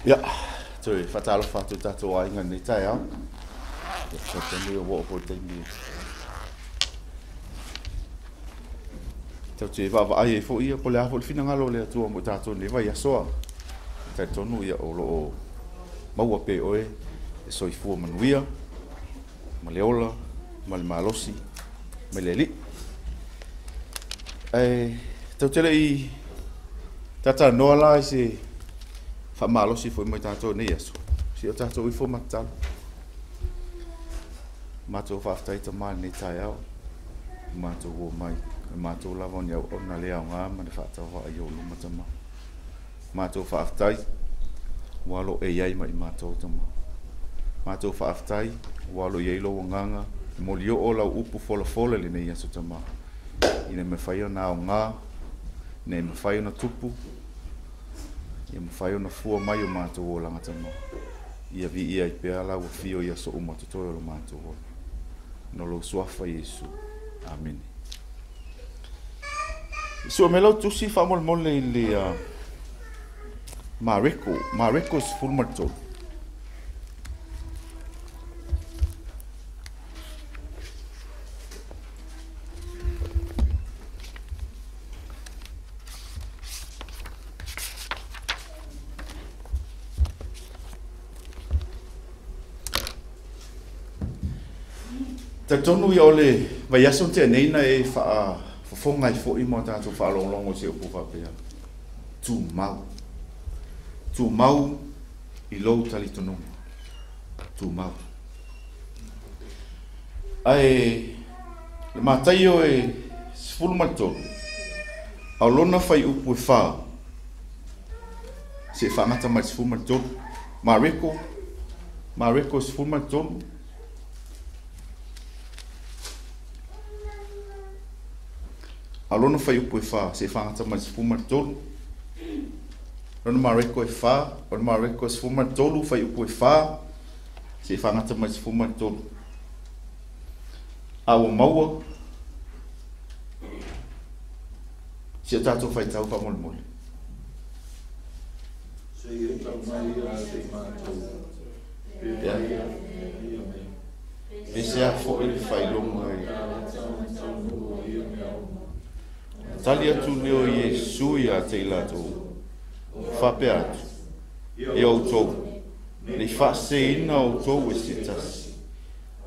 Ia, toe faatalofa atu i tatou aiga i lenei taeao. Ia, fesoasoani ua oo foi i le taimi tatou te vaavaai ai foi, ia, po o le a foi le finagalo o le Atua mo i tatou i lenei vaiaso. A talitonu, ia, o lo o maua pea e oe le soifua manuia ma le ola ma le malosi mai le Alii. Ae tatou te le i talatalanoa la i se faamalosi foi mai tatou i lenei aso, se i o tatou ifo ma tatalo. Matou faafetai Tama i lenei taeao, matou o mai, o matou lava o ni auauna le aoga ma le faatauvaa i ou luma Tama. Matou faafetai ua lo e i ai ma i matou Tama. Matou faafetai ua lo i ai lou agaga, molioo lau upu folafola i lenei aso Tama, ina mafai ona aoga, ina mafai ona tupu, ia mafai ona fua mai o matou olaga Tama. Ia viia ai pea lau afio i aso uma totoe o lo matou ola. No lou suafa Iesu. Amene. Sua me lau tusi faamolemole i le Mareko, Mareko 13. Talitonu ia o le vaiaso na tea nei na e faafofoga ai foi ma tatou faalogologo i se upu faapea, tumau. Tumau i lou talitonuga. Tumau. Ae le Mataio e 13, a o lona fuaiupu e 4, se faagata mai le 13. Mareko, Mareko 13. A o lona fuaiupu e 4, se faagata mai le 13. Lona Mareko e 4, o le Mareko 13, fuaiupu e 4, se faagata mai le 13. A ua maua, si o tatou faitau faamolemole. Se i e tau mai ia te i matou. Pe Ia. mai ia ia mea. Pese foi le faailoga i Taunuu o ia mea uma. Tali atu lea o Iesu ia te i latou. Faapea atu, e outou, nei faaseseina outou e se tasi.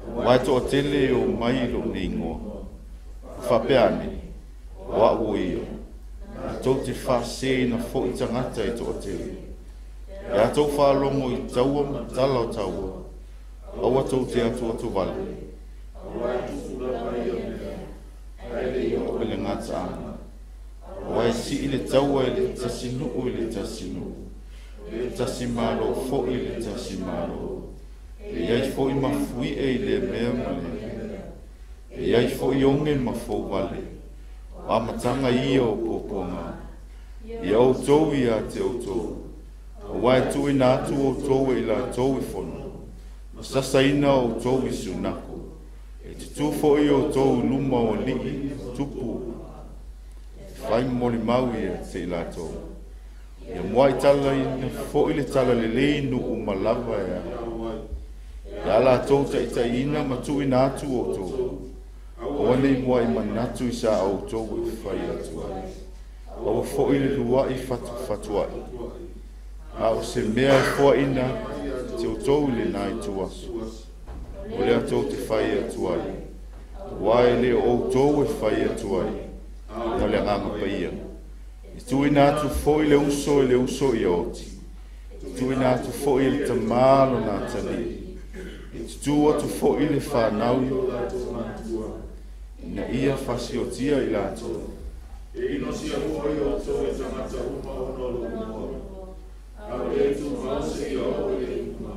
Aua e toatele e omai i lou nei igoa. Faapea ane, o au o ia. Latou te faaseseina foi tagata e toatele. Ia tou faalogo i taua ma tala o taua, aua tou te atuatuvale. Aua e tupu lava ia mea, ae le i oo I le gataaga. Aua e sii le taua e le tasi nuu i le tasi nuu, le tasi malo foi i le tasi malo. E i ai foi mafuie i lea mea ma lea mea. E i ai foi oge ma fouvale, o amataga ia o puapuaga. Ia outou ia te outou, aua e tuuina atu outou e i latou i fono, ma sasaina outou i siunako. E tutū foi outou i luma o alii tupu, e fai molimau ia te i latou. Ia muai talaina foi le talalelei i nuu uma lava e ao ai. Ia latou taitaiina ma tuuina atu outou. Aua nei muai manatu i sa outou e fai atu ai. Aua foi le luai fatufatuai. A o se mea e foaina te outou i lena ituaso. O lea tou te fai atu ai. Aua e le o outou e fai atu ai. Na o le agaga paia. E tuuina atu foi le uso i le uso ia oti. E tuuina atu foi e le tamā lona atalii. E tutū atu foi le fanau ina ia faasiotia i latou. E inosia foi outou e tagata uma ona o lou igoa. A o le tumau seia oo i le iuga,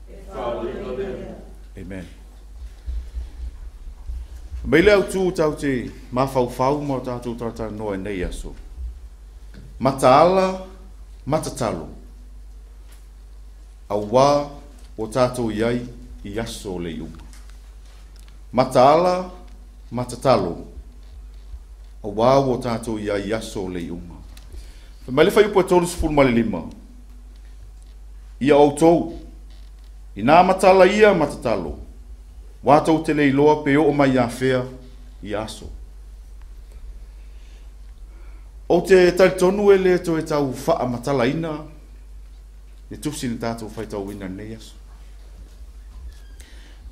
e faaleina lea. Amen. Mai le autu tatou te mafaufau ma o tatou talatalanoa i nei aso. Mataala, matatalo. Aua ua tatou i ai i aso o le iuga. Mataala, matatalo. Aua ua tatou i ai i aso o le iuga. Fai mai le fuaiupu e 35. Ia outou, inā matala ia ma tatalo, ua tou te le iloa pe oo mai afea ia aso. Ou te talitonu e le toe tau faamatalaina le tusi na tatou faitauina i lenei aso.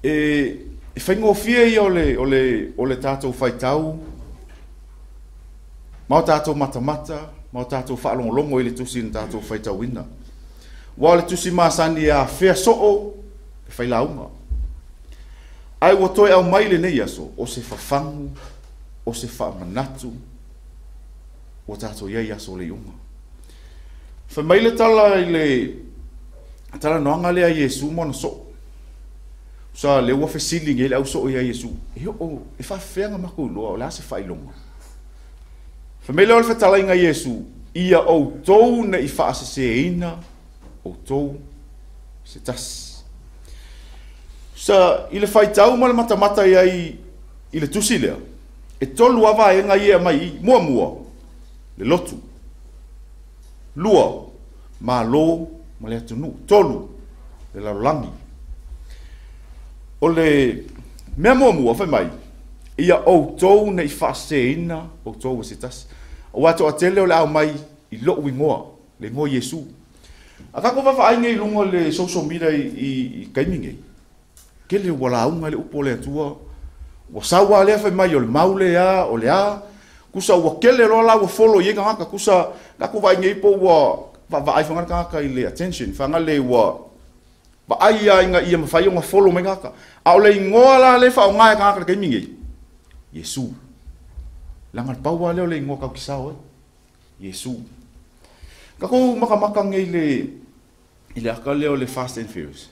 E faigofie ia o le tatou faitau ma o tatou matamata ma o tatou faalogologo i le tusi na tatou faitauina. Ua o le tusi masani e afea soo e failauga. Ae ua toe aumai lenei aso o se fafagu, o se faamanatu, ua tatou i ai aso o le iuga. Fai mai le tala i le talanoaga lea a Iesu ma ona soo. Sa le ua fesili nei le ausoo ia Iesu. E oo, e faafefea makou iloa o le a se faailoga. Fai mai lea o le fetalaiga Iesu, ia outou nei faaseseina outou se tasi. Sa i le faitau ma le matamata iai i le tusi lea, e tolu lava vaega ia e aumai i i. Muamua, le lotu. Lua, malo ma le atunuu. Tolu, le lalolagi. O le mea muamua fai mai, ia outou nei faaseseina outou e se tasi. Aua toatele o le a aumai i lou igoa, le igoa Iesu. A tatou vaavaai nei i luga o le social media i taimi nei, tele ua lauga i le upu o le Atua, ua sau lava lea fai mai o le mau lea, o le a, kusa ua tele loa la ua follow i ai tagata, kusa tatou vaai nei po ua vaavaai foi le tagata i le attention, faagale ua vaai lava ina ia mafai ona follow mai tagata. A o le igoa la lea e faaaoga e tagata i le taimi nei, Iesu. Leaga le pau lava lea o le igoa tautisao ai, Iesu. Tatou matamata nei i le aka lea o le Fast and Furious.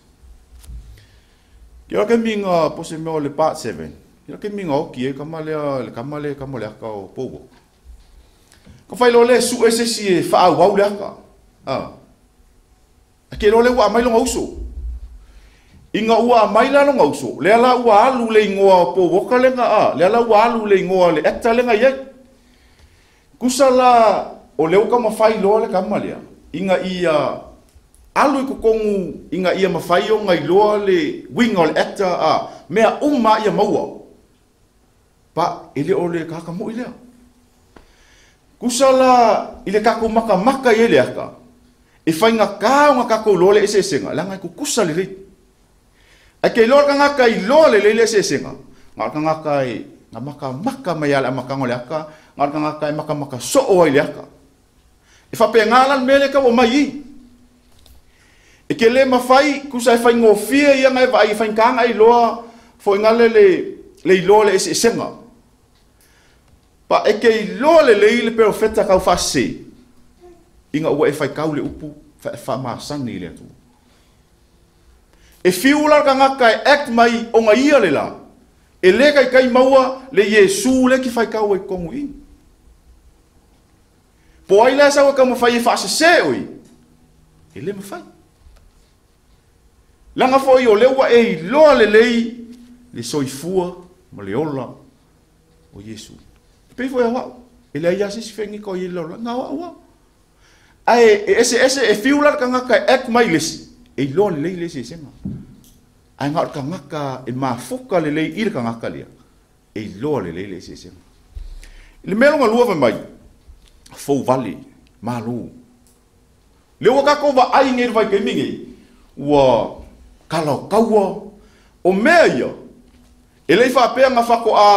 Ke ola taimi nga po se mea o le part 7, ke ola taimi nga oki e kama lea, le kama lea, kama le aka o Paul Walker. Ka whai loa le su e se si e whaau le aka. A ke loa le ua amai longa uso. Inga ua amai la longa uso, lea la ua alu le ingoa o Paul Walker lenga, lea la ua alu le ingoa le actor lenga iai. Kusa la o leo ka mawhai loa le kama lea. Inga ia alu i kokongu, inga ia mawhai o ngai loa le winga o le actor, mea uma ia maua. Pa, ele o le kaka moi lea. Kusa la i le kako maka maka i ele aka. E whainga kā o ngā kako loa le eseesenga, la ngai kukusa le lei. Ai ke loa ka ngaka i loa le lei le eseesenga, ngā ka ngaka i ngā maka maka mai ala makango le aka, ngā ka ngaka i maka maka soo ai le aka. E whape ngā lan mele ka o mai i. E ke le mawhai, kusa e whai ngōfia ia ngai vai, e whai kānga i loa, fo i ngale le i loa le eseesenga. Pa e ke i loa le lei le perofeta kau whase, inga ua e whai kau le upu, wha maasani le atu. E fiu la ka ngaka e act mai o nga ia le la. E le kai kai maua le Iesu le ki whai kau e kongu i. Po ai la sawa ka mawhai e whaasese oi. E le mawhai. Langa foi o leua e i loa le lei le soifua ma le ola o Iesu. E pei foi a wau. E le ai asisi whengi ko i lola. Ngā wau wau. Ae e ese ese e fiu la ka ngaka e act mai lesi. E loa le lei lesi e senga. Ae ngā ka ngaka e mafuka le lei i le ka ngaka lea. E loa le lei lesi e senga. Le mea longa lua mai. Fou vale. Malo. Le ua kako wa ai ngei vai kemi ngei. Ua kala kaua. O mea ia. E lei whaapea ngā whako a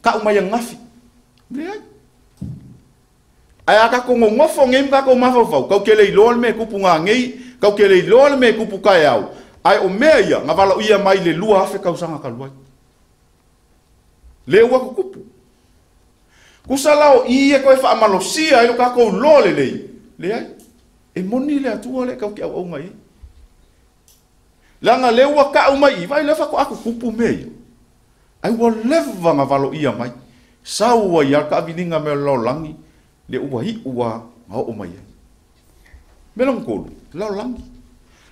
kau mai ngafi. Le ai. Ai a kako ngongofo ngei kako mawhauwhau. Kau ke lei loa le me kupu ngā ngei. Kau ke lei loa le me kupu kai au. Ai o mea ia, ngā wala uia mai le lua afe kau sanga kaluai. Le ua kukupu. Kusa lao i e koe whaamalosia e lo kako loa le lei. Le ai, e moni le atua le kau ki au au ngai. Langa le ua kau mai i, vai le whako aku kupu mea ia. Ai ua lewa ngā walo ia mai. Saua ia ka avininga mea lao langi. Le ua hi ua ngā o mai ai. Mea kolu, lao langi.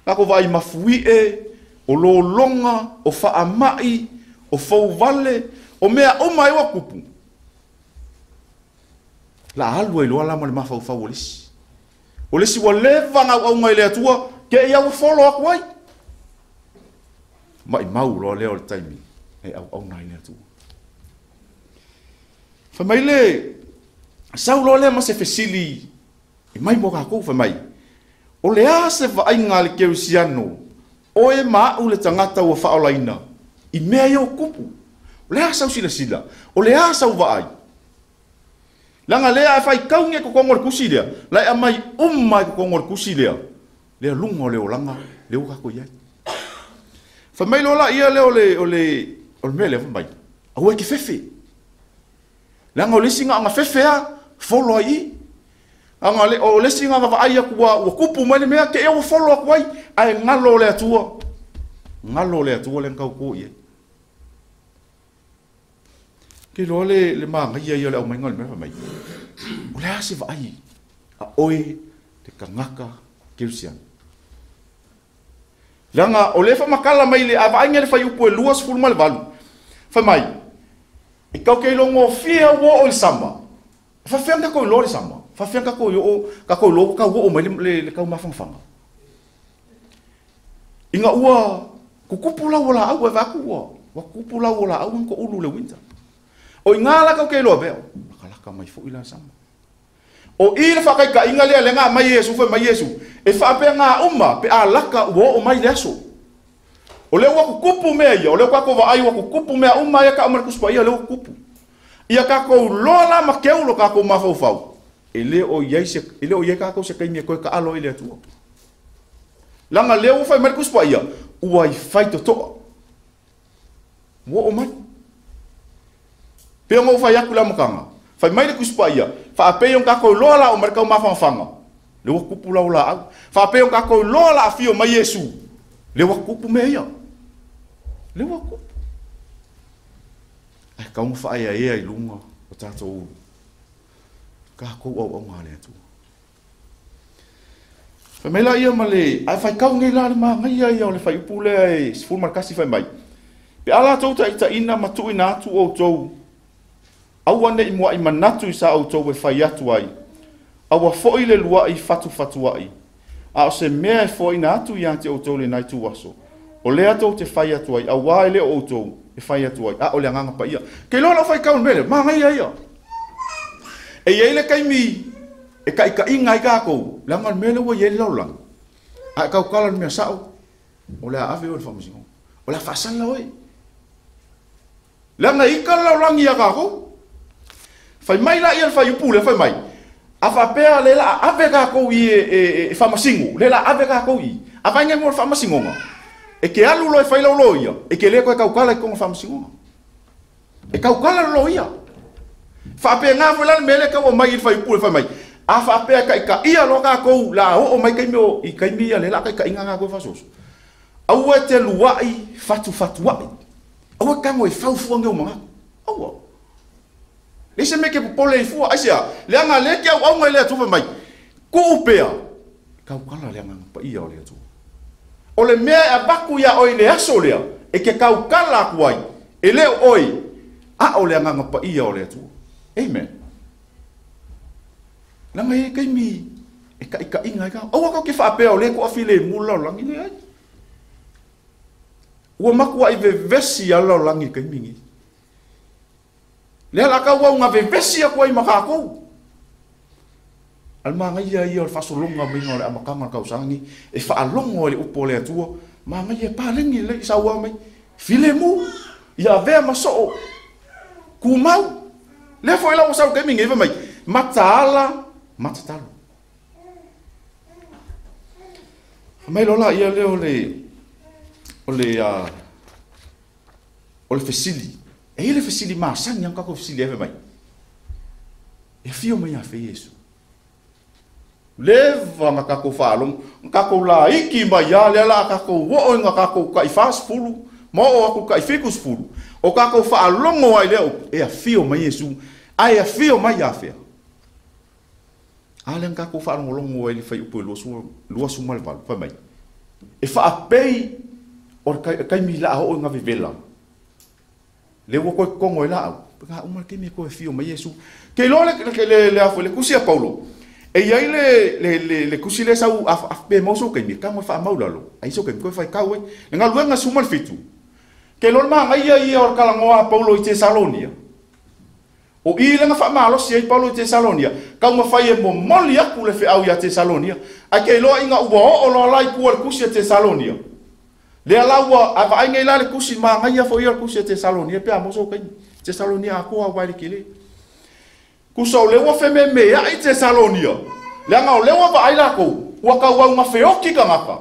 Ngā vai mafui e, o lolonga, o whaamai, o fauvale, o mea o mai ua kupu. La alu e loa la ma le mawhaufau o lesi. O lesi ua lewa ngau au ngai le atua, Ke ia ua folo aku ai. Mai mau loa lea o le taimi e auauna ai le Atua. Fai mai le sau loa lea ma se fesili e mai mo kākou fai mai. O le a se vaaiga a le kerisiano oe ma a'u le tagata ua faaolaina i mea ia ua tupu. O le a sau silasila, o le a sau vaai. Leaga lea a faitaugi e totonu o le tusi lea, la e aumai uma i totonu o le tusi lea, lea luga o le olaga lea ua tatou i ai. Fai mai loa laia lea o le o le o le mea lea fai mai, aua e te fefe. Leaga o le isi na ona fefe lava, folo ai i i. Leaga o le isi na ona vaai atu ua tupu mai le mea, te i ua folo atu ai, ae galo le Atua. Galo le Atua lea na tauto i ai. Ke iloa le magaia ia o le aumaiga o le mea fai mai. O le a se vaai a oe le tagata kerisiano. Leaga o lea e faamatala mai le a vaaiga le fuaiupu e 28, fai mai, e tatou te ilogofie ua oo i le sama. E faafefea ona tatou iloa le sama? E faafefea ona tatou oo, tatou iloa ua tau oo mai le taumafanafana? Ina ua tutupu lau o laau, e vaai atu ua tutupu lau o laau na toulu i le winter. O i ina la tatou te iloa pea, lakalaka mai foi la le sama. O i le faataitaiga lea lea na aumai e Iesu, fai mai Iesu, e faapena uma pe a laka ua oo mai le aso. O lea ua tutupu mea ia, o lea ua tatou vaai ua tutupu mea uma ia tau mai le Tusi Paia lea ua tutupu. Ia tatou iloa la ma keu lo tatou mafaufau, e le o i ai se, e le o i ai tatou se taimi e toe taalo ai i le Atua. Leaga lea ua fai mai le Tusi Paia, ua i faitotoa. Ua oo mai. Pei ona ou fai atu i le amataga, fai mai le Tusi Paia, faapei ona tatou iloa la oo mai le taumafanafana, lea ua tupu lau laau. Faapei ona tatou iloa la afio mai Iesu, lea ua tupu mea ia. Lea ua tupu. Ae tatau ona faaeaea i luga o tatou ulu, tatou auauna a le Atua. Fai mai la ia ma le, ae faitau nei la le manaia ia o le fuaiupu lea e 11 fai mai, pe a latou taitaiina ma tuuina atu outou, aua ne i muai manatu i sa outou e fai atu ai, aua foi le lua'i fatufatua'i, a o se mea e foaina atu ia te outou i lena ituaso, o lea tou te fai atu ai, auā e le o outou e fai atu ai, a o le Agaga Paia. Ke iloa lau faitau i le mea lea, manaia ia. E i ai le taimi e taitaiga ai tatou, leaga o le mea lea ua i ai le lalolagi, a e tautala i le mea sao, o le a ave oe i le faamasinoga, o le a faasala oe. Leaga e ita le lalolagi ia tatou. Fai mai la ia le fuaiupu lea fai mai, a faapea lea la a ave tatou i e faamasino, lea la a ave tatou i, a vaai mo le faamasinoga, e te alu loa e fai lau loia, e te le toe tautala i totonu o le faamasinoga. E tautala le loia. Faapena foi la le mea lea e tau aumai i le fuaiupu lea fai mai, a faapea e taitaia loa tatou la oo mai taimi o i taimi ia lea la a taitaiga tatou e faasoso. Aua e te lua'i fatufatua'i. Aua e tago e fau fua nei ou manatu. Aua. Leai se mea e te popole ai fua. Aisea? Leaga lea e te auauna i le Atua fai mai, tuu pea, e tautala le Agaga Paia o le Atua. O le mea e avatu iā oe i le aso lea, e te tautala atu ai, e le o oe, a o le Agaga Paia o le Atua. Amen. Leaga e i ai taimi e taitaiga ai tatou. Aua tatou te faapea o lea e toafilemu le lalolagi, leai. Ua matuai vevesi lava le lalolagi i le taimi lenei. Lea la tau au na vevesi atu ai ma tatou. A le manaia ia o le faasologa maiga o le amataga o le tausaga lenei, e faalogo ai le upu a le Atua, manaia e paleni lelei saua mai, filemu, ia avea ma soo, tumau. Lea foi la ua sau i le taimi lenei fai mai, mataala, matatalo. Fai mai loa laia lea o le, o le, o le fesili. E i ai le fesili masani lava na tatou fesili ai fai mai, E afio mai ia fea Iesu? Leva na tatou faalogo, na tatou laiti mai lava lea la a tatou oo ina tatou tai 40 ma oo atu i tai 70, o tatou faalogo ai lea upu, e afio mai Iesu, ae afio mai ia fea? A lea na tatou faalogologo ai i le fuaiupu e 28, fai mai, e faapei o le taimi la a oo ina vevela, lea ua toe togo ai laau, pe a uma le taimi e toe afio mai Iesu. Ke iloa le tusi a Paulo, E iai le kusi le sau a pe mau so kai mi ka mo fa mau lalo. Ai so kai ko fai kau ai. Le galuega 17. Ke lor ma ngai ia ia o kalangoa Paulo i Tesalonia. O i lenga fa malosi ai Paulo i Tesalonia. Kau ma fai e mo moli aku le feau ia Tesalonia. Ai ke loa inga ua o o loa lai kua le kusi a Tesalonia. Le ala ua a vaai ngai la le kusi ma ngai ia fo ia le kusi a Tesalonia pe a mo so kai. Tesalonia a koa wai le kele. Kusa o leua fe me me ai Tesalonia. Le anga o leua vaai la kou. Ua kau au ngawheoki ka ngaka.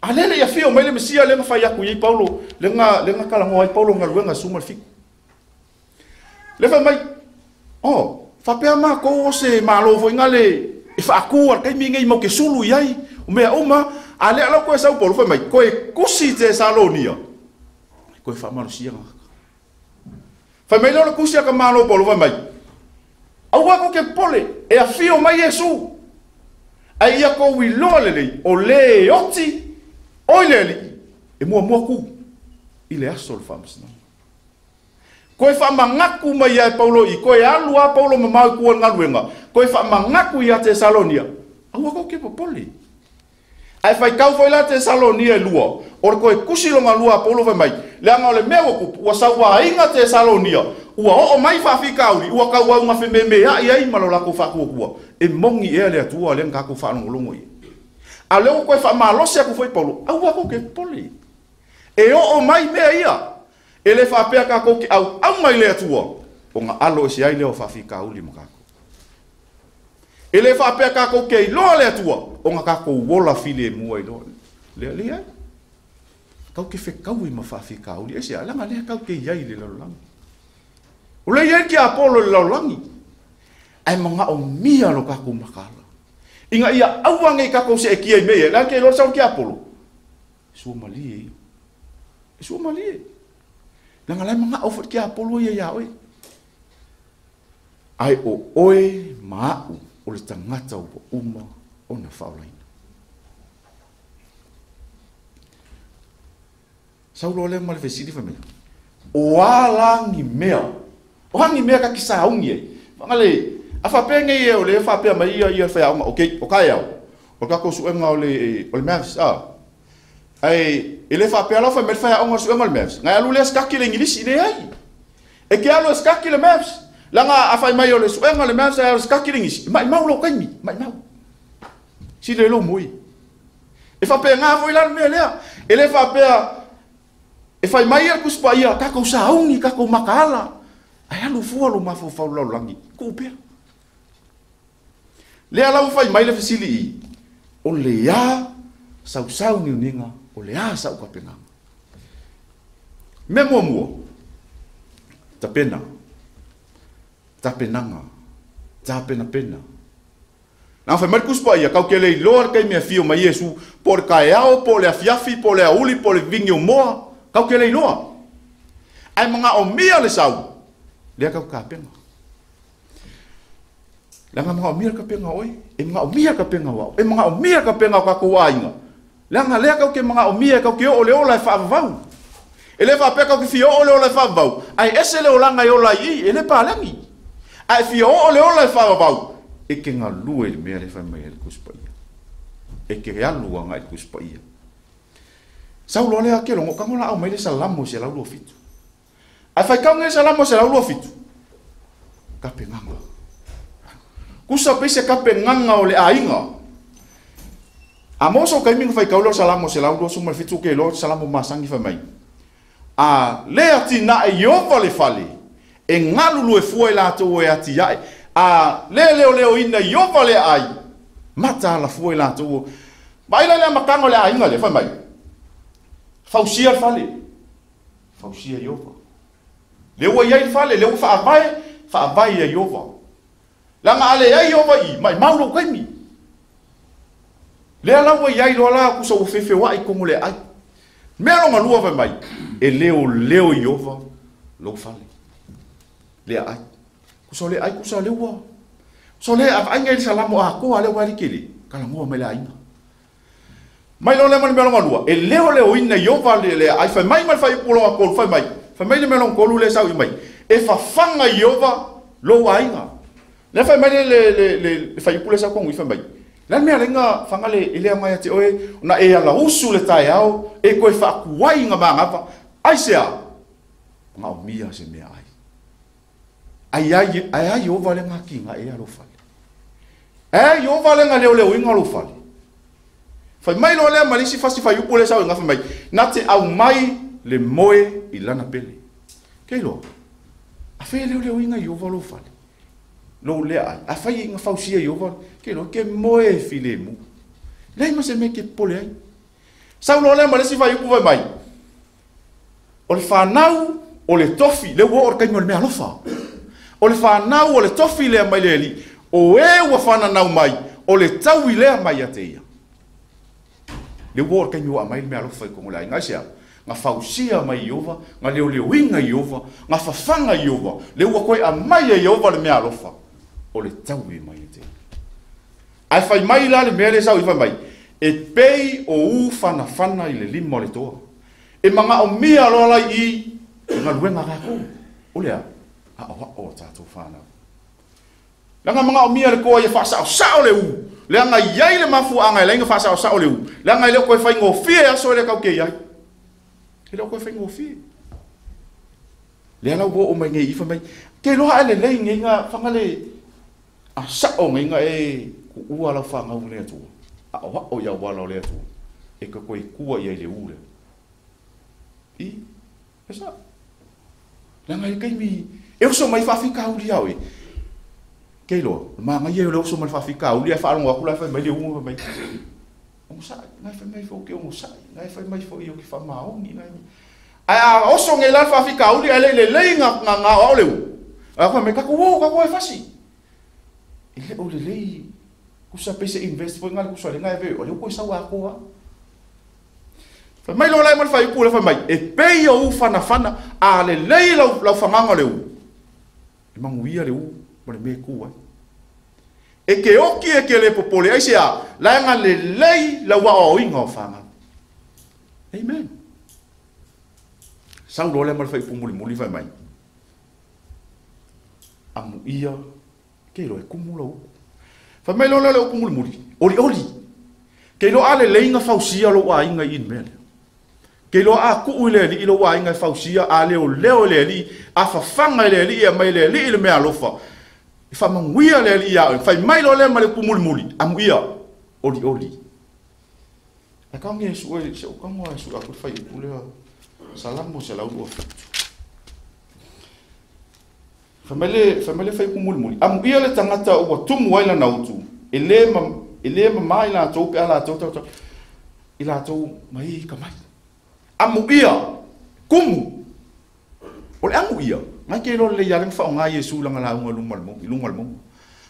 A lele ia fio mai le Mesia le ngawhai aku i Paulo. Le nga kalangoa ai Paulo ngaluenga suma le fiku. Le whai mai, oh, whapea mā kou o se malo fo inga le e whaakua kai mi ngai mau ke sulu i ai. O mea uma, a le alau koe sau Paulo whai mai, koe kusi Tesalonia. Koe whamalosia ngaka. Whai mai leo le kusi a ka malo Paulo whai mai. Aua ko ke pole, e a fio mai Yesu. Ai ia ko wiloa lelei, o le oti, oi le alii, e mua mua ku, i le aso le whamasina. Koe whamangaku mai ai Paulo i, koe alu a Paulo mamau kua ngaluenga, koe whamangaku i a Tesalonia, aua ko ke popole. Ai whai kau whai la Tesalonia e lua, o le koe kusi longa lua a Paulo whai mai, le anga o le mea wakupu, ua saua inga Tesalonia, ua oo mai whaafikauri, ua kau au ngawhe me me ai ai malo lako whakua kua. E mongi ea le atua le ngako whaalongolongo i. A leo koe whamalose aku whai Paulo, aua ko ke pole. E oo mai mea ia, e le whapea kako ki au au mai le atua, o ngā alo e se ai leo whaafikauri makako. E le whapea kako ke iloa le atua, o ngā kako wola file e mua iloa. Lea le ai. Kau ke whekau i ma whaafikauri, e se alanga lea kau ke iai le lalolagi. O le iai ki Apollo le lalolagi. Ai manga o mia lo kako makala. Inga ia auange i kako se e kia i mea, lea ke loa sau ki Apollo. Sua malie. E sua malie. Langa lai manga au ki Apollo ia ia oe. Ai o oe maau o le tangata o uma o na whaolaina. Saulo le ma le fesili whamea. O alangi mea. O hangi mea ka kisa haungi ai. Whangale, a whapenge ia o le whapea mai ia ia whai aonga. Ok, o kai au. O kako suenga o le Mavs. Ai, e le whapea lau whai me whai aonga suenga o le Mavs. Ngai alu lea skaki le Ingilisi le ai. E ke alu e skaki le Mavs. Langa a whai mai o le suenga o le Mavs ai o le skaki le Ingilisi. Mai mau lo kaimi, mai mau. Si le lo mui. E whapea ngā foi lalo mea lea. E le whapea, e whai mai ia kuspa ia, kako saungi, kako makaala. Ai alu fua lo mafo fau lau langi. Ku pea. Lea lau whai mai le fesili i. O le a sausau ni uninga, o le a sau kapenganga. Me mua mua. Tapena. Tapenanga. Tapena pena. Nā whai mai kuspa ia, kau ke lei loa kai mea fio mai Yesu, po le kaeao, po le afiafi, po le auli, po le vingi o moa, kau ke lei loa. Ai manga o mia le sau, lea kau kapenga. Langa manga o mia kapenga oi, e manga o mia kapenga wau, e manga o mia kapenga o kako ainga. Langa lea kau ke manga o mia, kau ke o le ola e whaavau. E le whapea kau ke fio o le ola e whaavau. Ai ese le olanga i ola i, e le pālangi. Ai fio o le ola e whaavau. E ke ngā lua i le mea le whai mai le kuspa ia. E ke alu anga i le kuspa ia. Saulo lea ke longo kango la au mai le salamo se lau lua fitu. Ai whai kau nge salamo se lau lua fitu. Kape nganga. Kusa pese kape nganga o le ainga. A moso kai mingu whai kau leo salamo se lau lua suma le fitu ke leo salamo masangi whai mai. A lea tina e iova le fale. E ngalulu e fua i lātou e ati ai. A le leo leo ina iova le ai. Mata la fua i lātou. Vai la lea makango le ainga le whai mai. Fausia le fale. Fausia iova. Leo ia i le fale, leo whaavai, whaavai ia iova. Langa ale ai iova i, mai maulo kaimi. Lea laua iai loa la kusa ua fefe wa i kongo le ai. Mea longa lua vai mai, e leo leo iova lou fale. Lea ai. Kusa le ai, kusa le ua. Kusa le a ngai le salamo a koa le wari kele. Kala ngoa mai le aina. Mai lo le mea longa lua, e leo leo ina iova le lea ai. Fai mai mai fai pulo a kolu, fai mai. Fai mai le mea longa kolu le sau i mai. E whawhanga iova lou ainga. Le fai mai le fai pule sa kongu i fai mai. La mea lenga fangale ile mai ate oe na e ala usu le taeao e koe faakuai nga mangapa. Ai sea nga o mia se mea ai. Ai ai ai ai o vale nga kinga e alo fale. Ai o vale nga leo leo inga alo fale. Fai mai lo lea malisi fasi fai upu le sau inga fai mai. Na te au mai le moe i lana pele. Ke loa. A fe leo leo inga i o valo fale. Lo lea ai. A fai inga fausia i o valo. Ke loa ke moe file mu. Lei ma se me ke pole ai. Sau lo lea malisi fai upu fai mai. O le whanau o le tofi. Le ua o le kaimi o le mea alofa. O le whanau o le tofi lea mai le eli. O e ua whananau mai. O le taui lea mai a te ia. Le ua o le kaimi o a mai le mea alofa i kongo le ai. Ngai sea. Nga fausia mai Iova, nga leo leo inga Iova, nga fafanga Iova, le ua koe a mai e Iova le mea alofa. O le taui mai e te. Ai fai mai la le mea le sau i fai mai. E pei o u whanawhana i le lima o le toa. E manga o mia loa lai i nga luenga kako. O lea, a o o tātou whanau. Langa manga o mia le koa i whaasao sao le u. Le anga iai le mafu anga e lenga whaasao sao le u. Le anga i leo koe whai ngōfie aso e le kau ke iai. E leo koe whai ngōfie. Le ala ua o mai ngei ifa mai. Ke loa ele lei ngei ngā whangale a sao ngei ngā e ku ua lau whangau le atua. A o o ia wala o le atua. E ka koe kua ia i le u le. I, e sa. Langa i kaimi, e oso mai whawhika uri au e. Kei loa, maa ngai e le oso mai whawhika uri, ai whaalongo aku lai whai mai le unga mai. Ongo sai, ngai whai mai fo ke ongo sai, ngai whai mai fo i o ki whamaongi, ngai. Ai a oso ngai lai whawhika uri, ai le le lei ngā ngā ngā au le u. Ai whai mai kako wo, kako e fasi. I le o le lei, kusa pese invest fo ngai kusa le ngai veo, o le uko i sawa akoa. Fai mai lo lai mai fai upu le fai mai, e pei o u whanawhana, a le lei lau whanganga le u. E manguia le u, ma le me kua. E ke oki e ke le popole, ai se a, lai nga le lei lau wa o inga o whanga. Amen. Sau lo lai mai fai upu muli muli fai mai. Amu ia, ke lo e kumu lau uku. Fai mai lo lai le upu muli muli, oli oli. Ke lo a le lei nga fausia lo wa inga i in mele. Ke lo a ku le li lo wa inga fausia a leo leo le li a fafanga le li a mai le li le mea alofa. E fa manguia le li a fai mai lo le ma le pumuli muli amuia oli oli. A ka nge su e se o ka mo su a ku fai ku le salamo se la u. Fa mai le fai pumuli muli amuia le tangata o tumu ai la nautu. Ele ma mai la to pe ala to to i la to mai ka mai. Amuia, kumu. O le amuia, ngai ke lo le ia le fa o ngai Yesu langa la unga lunga mo, lunga mo.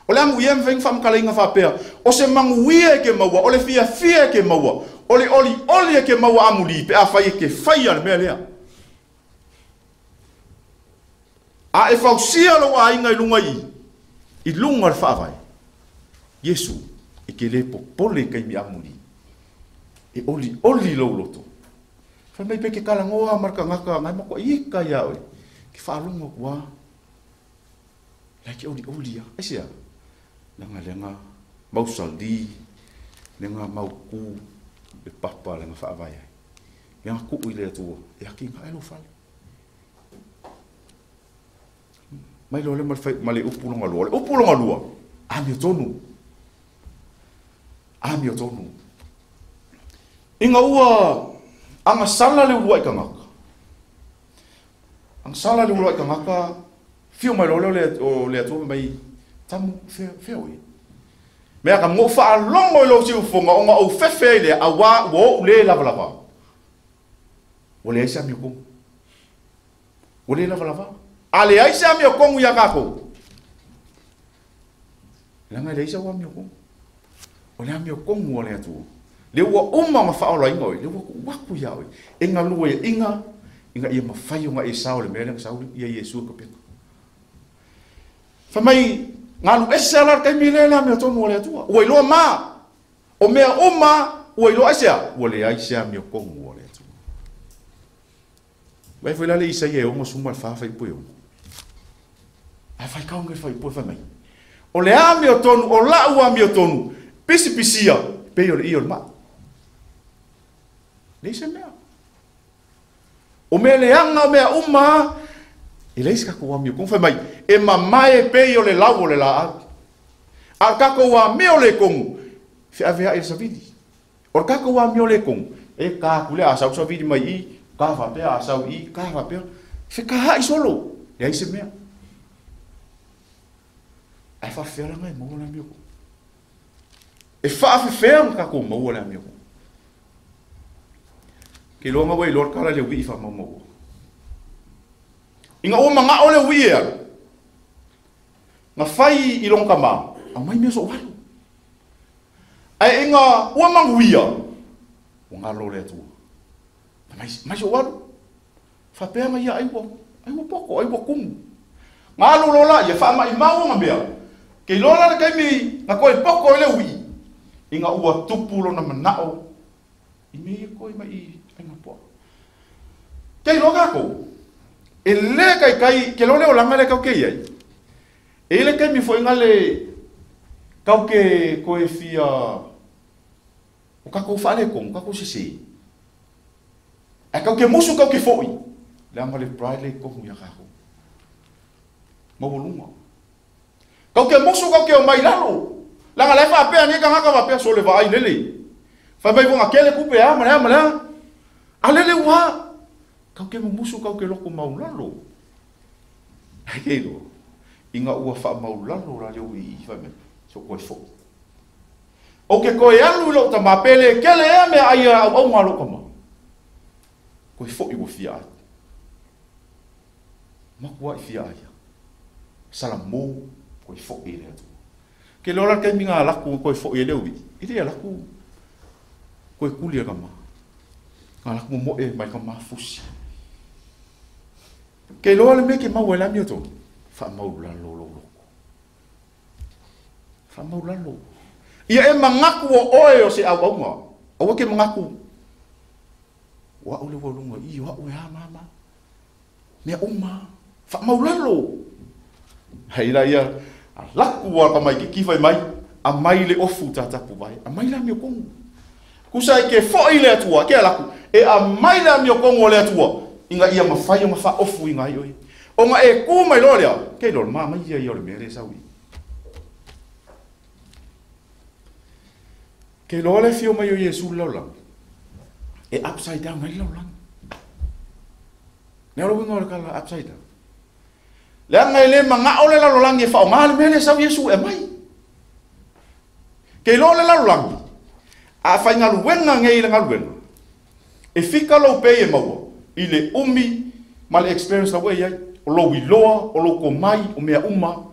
O le amuia mfeng fa mkala inga fa pea. O se manguia ke maua, o le fia fia ke maua, o le oli oli ke maua amuli pe a fai ke fai al mea lea. A e fausia lo a inga i lunga i. I lunga le fa vai. Yesu e ke le popole kai mi amuli. E oli oli lo loto. Fai mai pe ke kalangoa marka ngaka ngai mako i ka ia oi. Ke whaalongo kua. Lai ke oli oli ia. Ai sea. Langa lenga mau sali. Lenga mau ku. Le papa lenga whaavai ai. Lenga ku i le atua. E aki ngā elo whale. Mai lo le ma le upu longa lua. Le upu longa lua. Amio tonu. Amio tonu. Inga ua anga sala le ulua i kangaka. Anga sala le ulua i kangaka, fio mai lo le o le atua mai tamu feo e. Mea ka ngo whaalongo i lo si ufonga o ngā au fefe i le a wā ua o le lava lava. O le aisa mio kongu. O le lava lava. A le aisa mio kongu ia kako. Langa le aisa ua mio kongu. O le amio kongu o le atua. Le ua uma ma whaola inga oi, le ua ku waku ia oi. E ngā lua ia inga, inga ia mawhai o ngā e sao le mea le ngā ia Yesu ka peka. Whai mai, ngā lu ese ala kai mi le la mea tonu o le atua. Ua iloa mā, o mea uma, ua iloa aisea, ua le aisea mea kongu o le atua. Wai whai lale isa ia e ongo suma le whawhai pui ongo. Ai whai kaunga whai pui whai mai. O le amiotonu, o la'u amiotonu, pisipisia, pei o le ie o le ma'i. Leai se mea. O mea leaga o mea uma, e leai se tatou amio kogu. Fai mai, e mamae pei o le lau o le laau. A o le tatou amio le kogu, feaveai le savili. O le tatou amio le kogu, e ka atu lea a sau savili mai i, ka faapea a sau i, ka faapea. Fekaha'i solo, leai se mea. Ae faafefea laga e maua le amio kogu. E faafefea ona tatou maua le amio kogu. Ke iloa ua iloa le tala le ui'i faamaumauga. Ina ua mana'o le ui'i e alu, na fai i lona tamā, aumai mea so'u alu. Ae ina ua manuia, ua galo le Atua. Mai, mai so'u alu. Faapea na ia ai ua, ai ua poto, ai ua tumu. Na alu loa laia, faamaimau ona mea. Ke iloa la le taimi na toe poto ai le ui'i, ina ua tupu lona mana'o i mea ia toe mai i aiga puaa. Ke iloa tatou, e lē taitai, ke iloa le olaga lea tatou te i ai, e i ai le taimi foi na le tau ke toe fia o tatou faaletonu, tatou sesē. Ae tau ke musu tau ke fo'i, leaga le pride le i totonu ia tatou. Maualuga. Tau ke musu tau ke omai i lalo. Leaga la e faapea nei tagata faapea, sole vaai lele. Fai mai ua na tele tupe a ma le a ma le a. A lele ua. Tau ke mumusu tau ke loko maulalo. Ai ke iloa. Ina ua faamaulalo la le ui i fai mai, so koe fo'i. Ou ke toe alu i lou tamā, pe le tele ea meaai a auauna a lou tamā. Koe fo'i ua fia ai. Matua'i fia ai. Salamo koe fo'i i le Atua. Ke iloa la le taimi na alu atu koe fo'i e le ui'i, e le alu atu koe tuli e le tamā. Na alu atu momo'e mai le tamā fusi. Ke iloa le mea ke maua ai le amiotonu, faamaulalo lou loto. Faamaulalo. Ia e manatu o oe o se auauna. Aua ke manatu, o a'u le ua luga i i, o a'u e a ma a ma a. Mea uma, faamaulalo. Ai la ia, laku a tamaitiiti fai mai, aumai le ofu tatapu vai, aumai le amiotonu. Tusa ai ke fo'i le Atua, ke alaku, e aumai le amiotonu o le Atua, ina ia mafai ona faaofuina ai oe. Ona e tu mai loa lea, ke iloa le manaia ia o le mea lea e sau i. Ke iloa le afio mai o Iesu i le lalolagi, e upside down ai le lalolagi. Le uiga o le tala upside down. Leaga e le mana'o le lalolagi e faaaoga le mea lea e sau Iesu e aumai. Ke iloa le lalolagi, a faigaluega nei i le galuega, e fika lou pei e maua i le umi ma le experience la ua e i ai, o lou iloa, o lou tomai, o mea uma.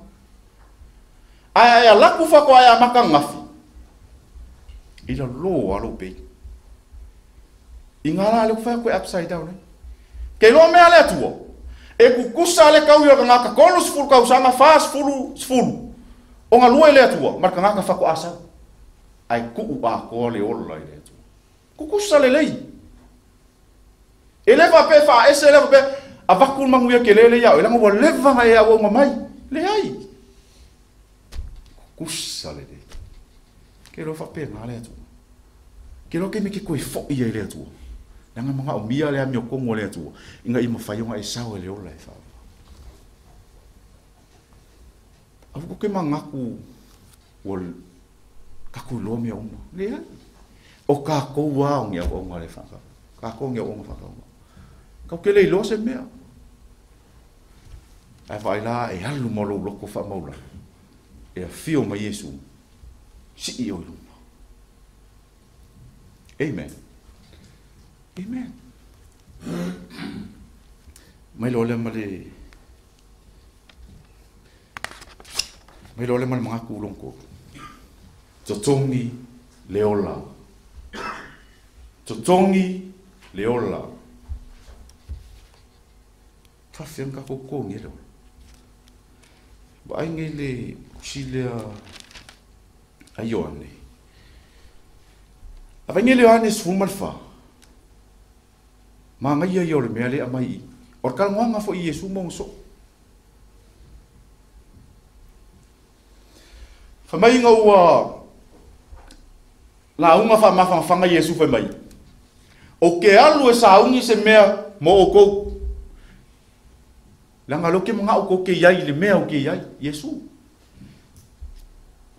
Ae a e alu atu faatoa e amata ananafi, i lalo lava lou pei. I ngā la le ua fai atu e upside down ai. Ke iloa mea a le Atua, e tutusa le taui o le tagata 30 tausaga, 40, 10, o galue i le Atua ma le tagata faatoa sau. Ae tuu atoa le ola i le Atua. Tutusa lelei. E le faapea e faaese, e le faapea avatu le manuia tele lea ia oe, leaga ua leva ona e auauna mai. Leai. Tutusa lelei. Ke iloa faapena le Atua. Ke iloa taimi ke toe fo'i ai le Atua. Leaga manaomia le amiotonu a le Atua, ina ia mafai ona e sao e le ola e faava. Aua tou te manatu ua tatou iloa mea uma. Leai. O tatou lava o ni auauna a le faatau. Tatou o ni auauna faatauvaa. Tatou te le iloa se mea. Ae vaai la e alu ma lou loto faamaulalo, e afio mai Iesu, sii oe i luga. Amen. Amen. Mai loa lea ma le mai loa lea ma le manatu lona tolu. Totogi le ola. Totogi le ola. Faafefea ona tatou totogia le ola. Vaai nei le tusi lea a Ioane. A vaai nei le Ioane 14. Manaia ia o le mea lea e aumai i i. O le talanoaga foi i Iesu ma ona soo. Fai mai ina ua lauga faamafanafana Iesu fai mai. O ke alu e sauni se mea mo oukou. Leaga lea ou te manao kou te iai i le mea ou te iai, Iesu.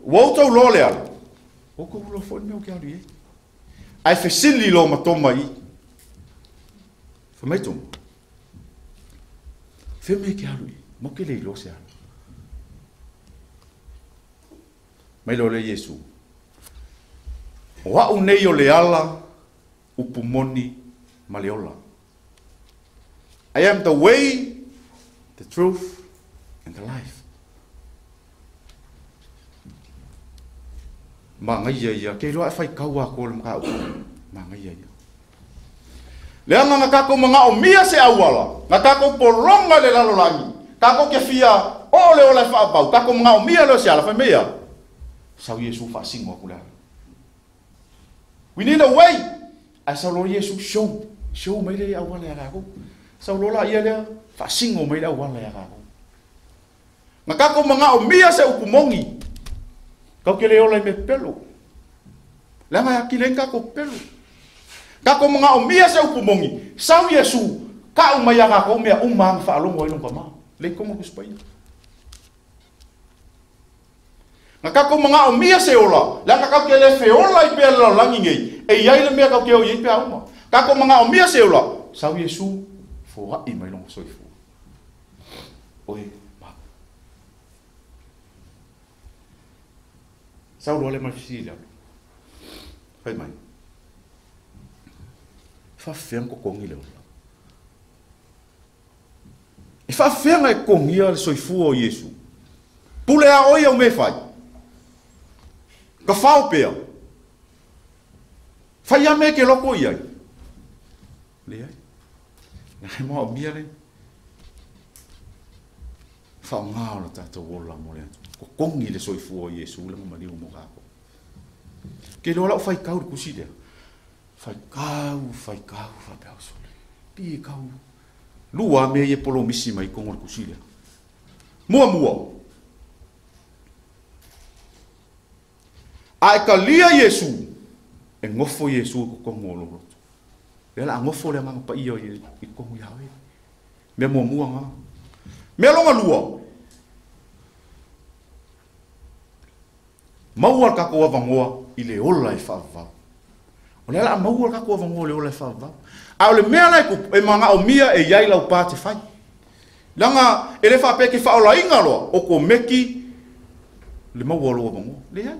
Ua outou iloa le ala, ua outou iloa foi le mea ou te alu i ai. Ae fesili loa ma Toma i i. Fai mai Toma, Fea mea e te alu i ai? Matou te le iloa se ala. Mai loa lea Iesu, O au nei o le ala, upu moni ma le ola. I am the way, the truth and the life. Manaia ia, ke iloa e faitau atoa le mataupu. Manaia ia. Leaga na tatou manaomia se auala, na tatou pologa i le lalolagi, tatou te fia oo le ola e faavau, tatou manaomia lea o se ala, fai mai a, sau Iesu faasino atu le ala. We need a way! Ae sau loa Iesu, show, show mai le auala ia tatou. Sau loa laia lea, faasino mai le auala ia tatou. Na tatou manaomia se upu moni, tatou te le ola i mea pepelo. Leaga e atili ai ni tatou pepelo. Tatou manaomia se upu moni, sau Iesu, tau mai ia tatou mea uma na faalogo ai lona tama. Lea i totonu o le Tusi Paia. Na tatou manaomia se ola, leaga tatou te le feola ai pea i le lalolagi nei, e i ai le mea tatou te o i ai pe a uma. Tatou manaomia se ola, sau Iesu, foai mai lona soifua. Oe, ma. Sau loa lea ma le fesili i lalo. Fai mai, e faafefea ona totogi le ola? E faafefea ona e totogia le soifua o Iesu? Pule a oe au mea e fai. Tafao pea. Fai a mea e te loto i ai. Leai. Leaga e maomia le faaaoga o le tatou ola mo le Atua. Totogi le soifua o Iesu lana maliu mo tatou. Ke iloa lau faitau i le tusi lea. Faitau, faitau, faapea au sole. Pi e kau. Lua mea ia polomisi mai totonu o le tusi lea. Muamua, a e talia Iesu, e nofo Iesu i totonu o lou loto. Lea o le a nofo le Agaga Paia i totonu ia oe. Mea muamua na. Mea lona lua, maua le tatou avanoa i le ola e faavavau. O lea o le a maua le tatou avanoa i le ola e faavavau. A o le mea la e tupu, e manaomia e i ai lau pa te fai. Leaga e le faapea e te faaolaina loa, otomeki le maua o lou avanoa. Leai,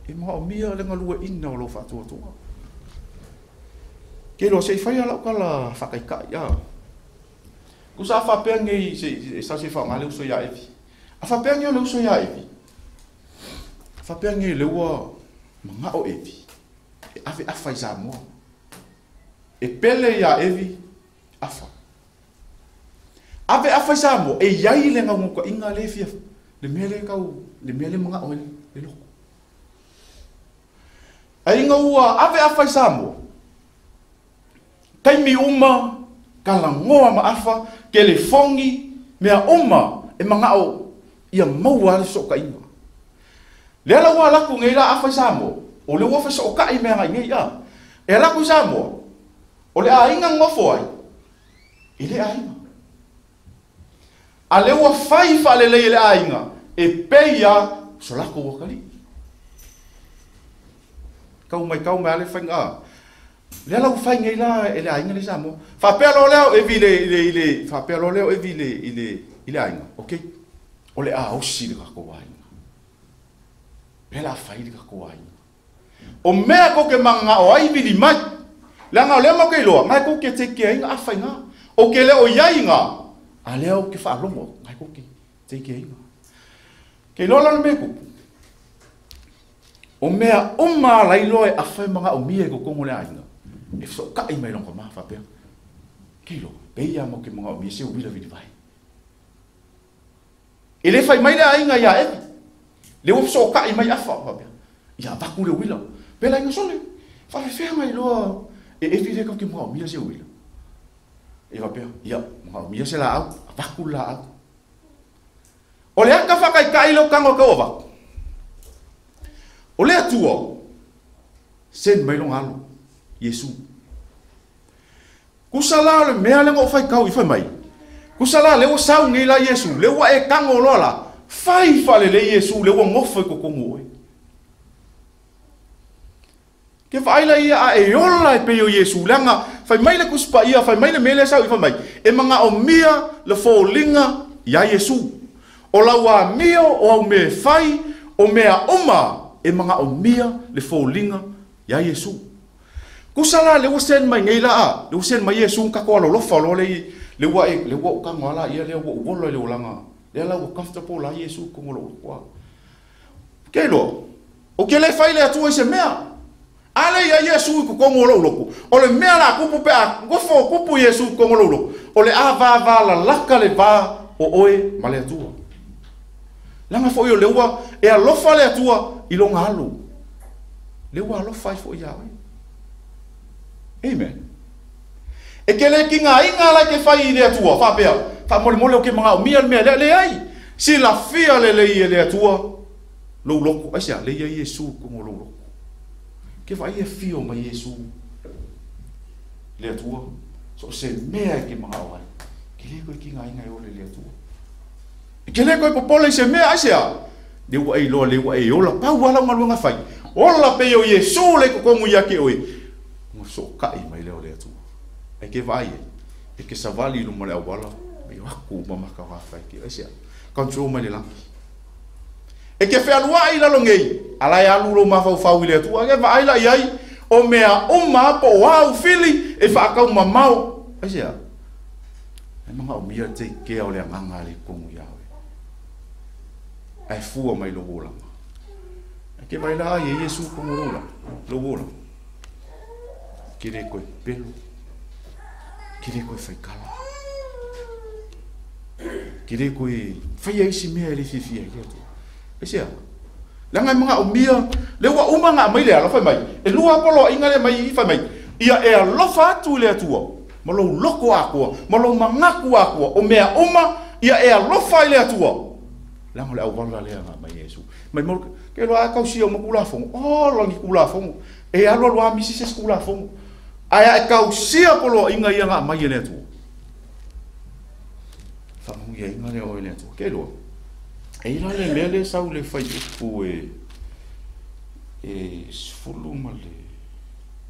e manaomia le galueaiina o lou faatuatua. Ke iloa se i fai lau tala faataitai. Tusa a faapea nei e sa se faaaoga le uso ia Evi. A faapea nei o le uso ia Evi, a faapea nei o lea ua manao Evi e ave afa i Samoa. E pele ia Evi afa. Ave afa i Samoa, e i ai le naunautaiga lea e fia, le mea lea e tau, le mea lea e manao ai le loto. Ae ina ua ave afa i Samoa, taimi uma, talanoa ma afa, telefoni, mea uma e manao ia maua le fesootaiga. Lea la ua alu atu nei la afa i Samoa, o lea ua fesootai mea agai nei a. E alu atu i Samoa, o le aiga nofo ai, e le aiga. A lea ua fai faalelei e le aiga, e pei a so latou atalii. Tau mai tau mai a le faiga a. Lea la ua fai nei la e le aiga lea i Samoa. Faapea loa lea o Evi i le, i le, i le, faapea loa lea o Evi i le, i le, i le aiga, okay, o le a osi le tatou aiga. Lea la fai le tatou aiga. O mea kou te mananao ai vili mai. Leaga o lea matou te iloa, na e kou te take care ina afa ina. Ou te le o iai ina, a lea ou te faalogo atu, na e kou te take care ina. Ke iloa la le mea e tupu. O mea uma a lailoa e afa e manaomia i totonu o le aiga, e fesootai mai lona tama faapea, Ke iloa, pei lava matou te manaomia se uila vilivae. E le fai mai le aiga ia Evi, lea ua fesootai mai afa, faapea, ia avatu le uila. Pela ina sole, faafefea nai loa e Evi lea tatou te manaomia se uila. E faapea, ia manaomia se laau, avatu le laau. O le ata faataitai lea o tago e tau avatu. O le Atua sen mai longa alo Iesu. Kusa la o le mea le ngo fai kau i fai mai. Kusa la le ua sau nei la Iesu, le ua e kango loa la. Fai fale le Iesu le ua ngofo i kokongo oe. Ke vaai ia a e ola e pei o Iesu leaga fai mai le kuspa ia fai mai le mele sau i fai mai. E manga o mia le foliga ia Iesu. O lau amio o au me fai o mea uma e manga o mia le foliga ia Iesu. Kusa la le ua sen mai nei la a, le ua sen mai Iesu ka ko alofa lo le le ua e le ua o kango ala ia le ua uolo le ulanga. Le la ua comfortable la Iesu ko ngolo kwa. Ke lo. O ke le fai le atua i se mea. Ale ia Iesu ko kongo lo loko. O le mea la kupu pe a gofo kupu Iesu ko ngolo loko. O le a va va la laka le va o oe ma le atua. Langa fo yo le ua e alofa le atua i longa alu. Le ua alofa i fo ia oe. Amen. E ke le ki ngā inga la ke fai i le atua. Fa pea. Fa mole mole o ke manga o mia le mea le le ai. Si la fia le le i le atua lo loko. Ai sia le ia Iesu ko ngolo loko. Ke vai e fio mai Iesu le atua. So se mea ke manga o ai. Ke le koe ki ngā inga e ole le atua. Ke le koe popole se mea ai sia. Le ua e loa le ua e ola pau ala ngaluanga fai. Ola pe o Iesu le kokongu ia ke oe. Ngo so kai mai le ole atua. Ai ke vai e ke savali lu male awala. Me waku mama ka wa fai ke ai sia. Control mai le langi. E ke whealua i lalo ngei, ala e alu lo mawhau i le atua, ke vaai la iai, o mea uma po o au fili, e whaakau mamau. Ai sea, e manga o mia te kea o le anganga le kongu ia oe. Ai fua mai lo wolanga. E ke vai la ai e Iesu kongu lo lo wolanga. Ke re koe pelo, ke re koe whaikala, ke re koe whai aisi mea e le whiwhia i le atua. Ai sea, langa manga o mia, le ua uma ngā mai le alofa mai, e lua polo inga le mai i whai mai, ia e alofa atu le atua, ma lou loko akoa, ma lou mangaku akoa, o mea uma, ia e alofa i le atua. Langa le auwala lea ngā mai Iesu. Mai mo, ke loa a kausia o makulafongo, o langi kulafongo, e alo aloa misi se kulafongo. Aia e kausia polo inga ia ngā mai e le atua. Whamungi ia inga le o e le atua. Ke loa. E ila le mea le sau le fai upu e sfulu ma le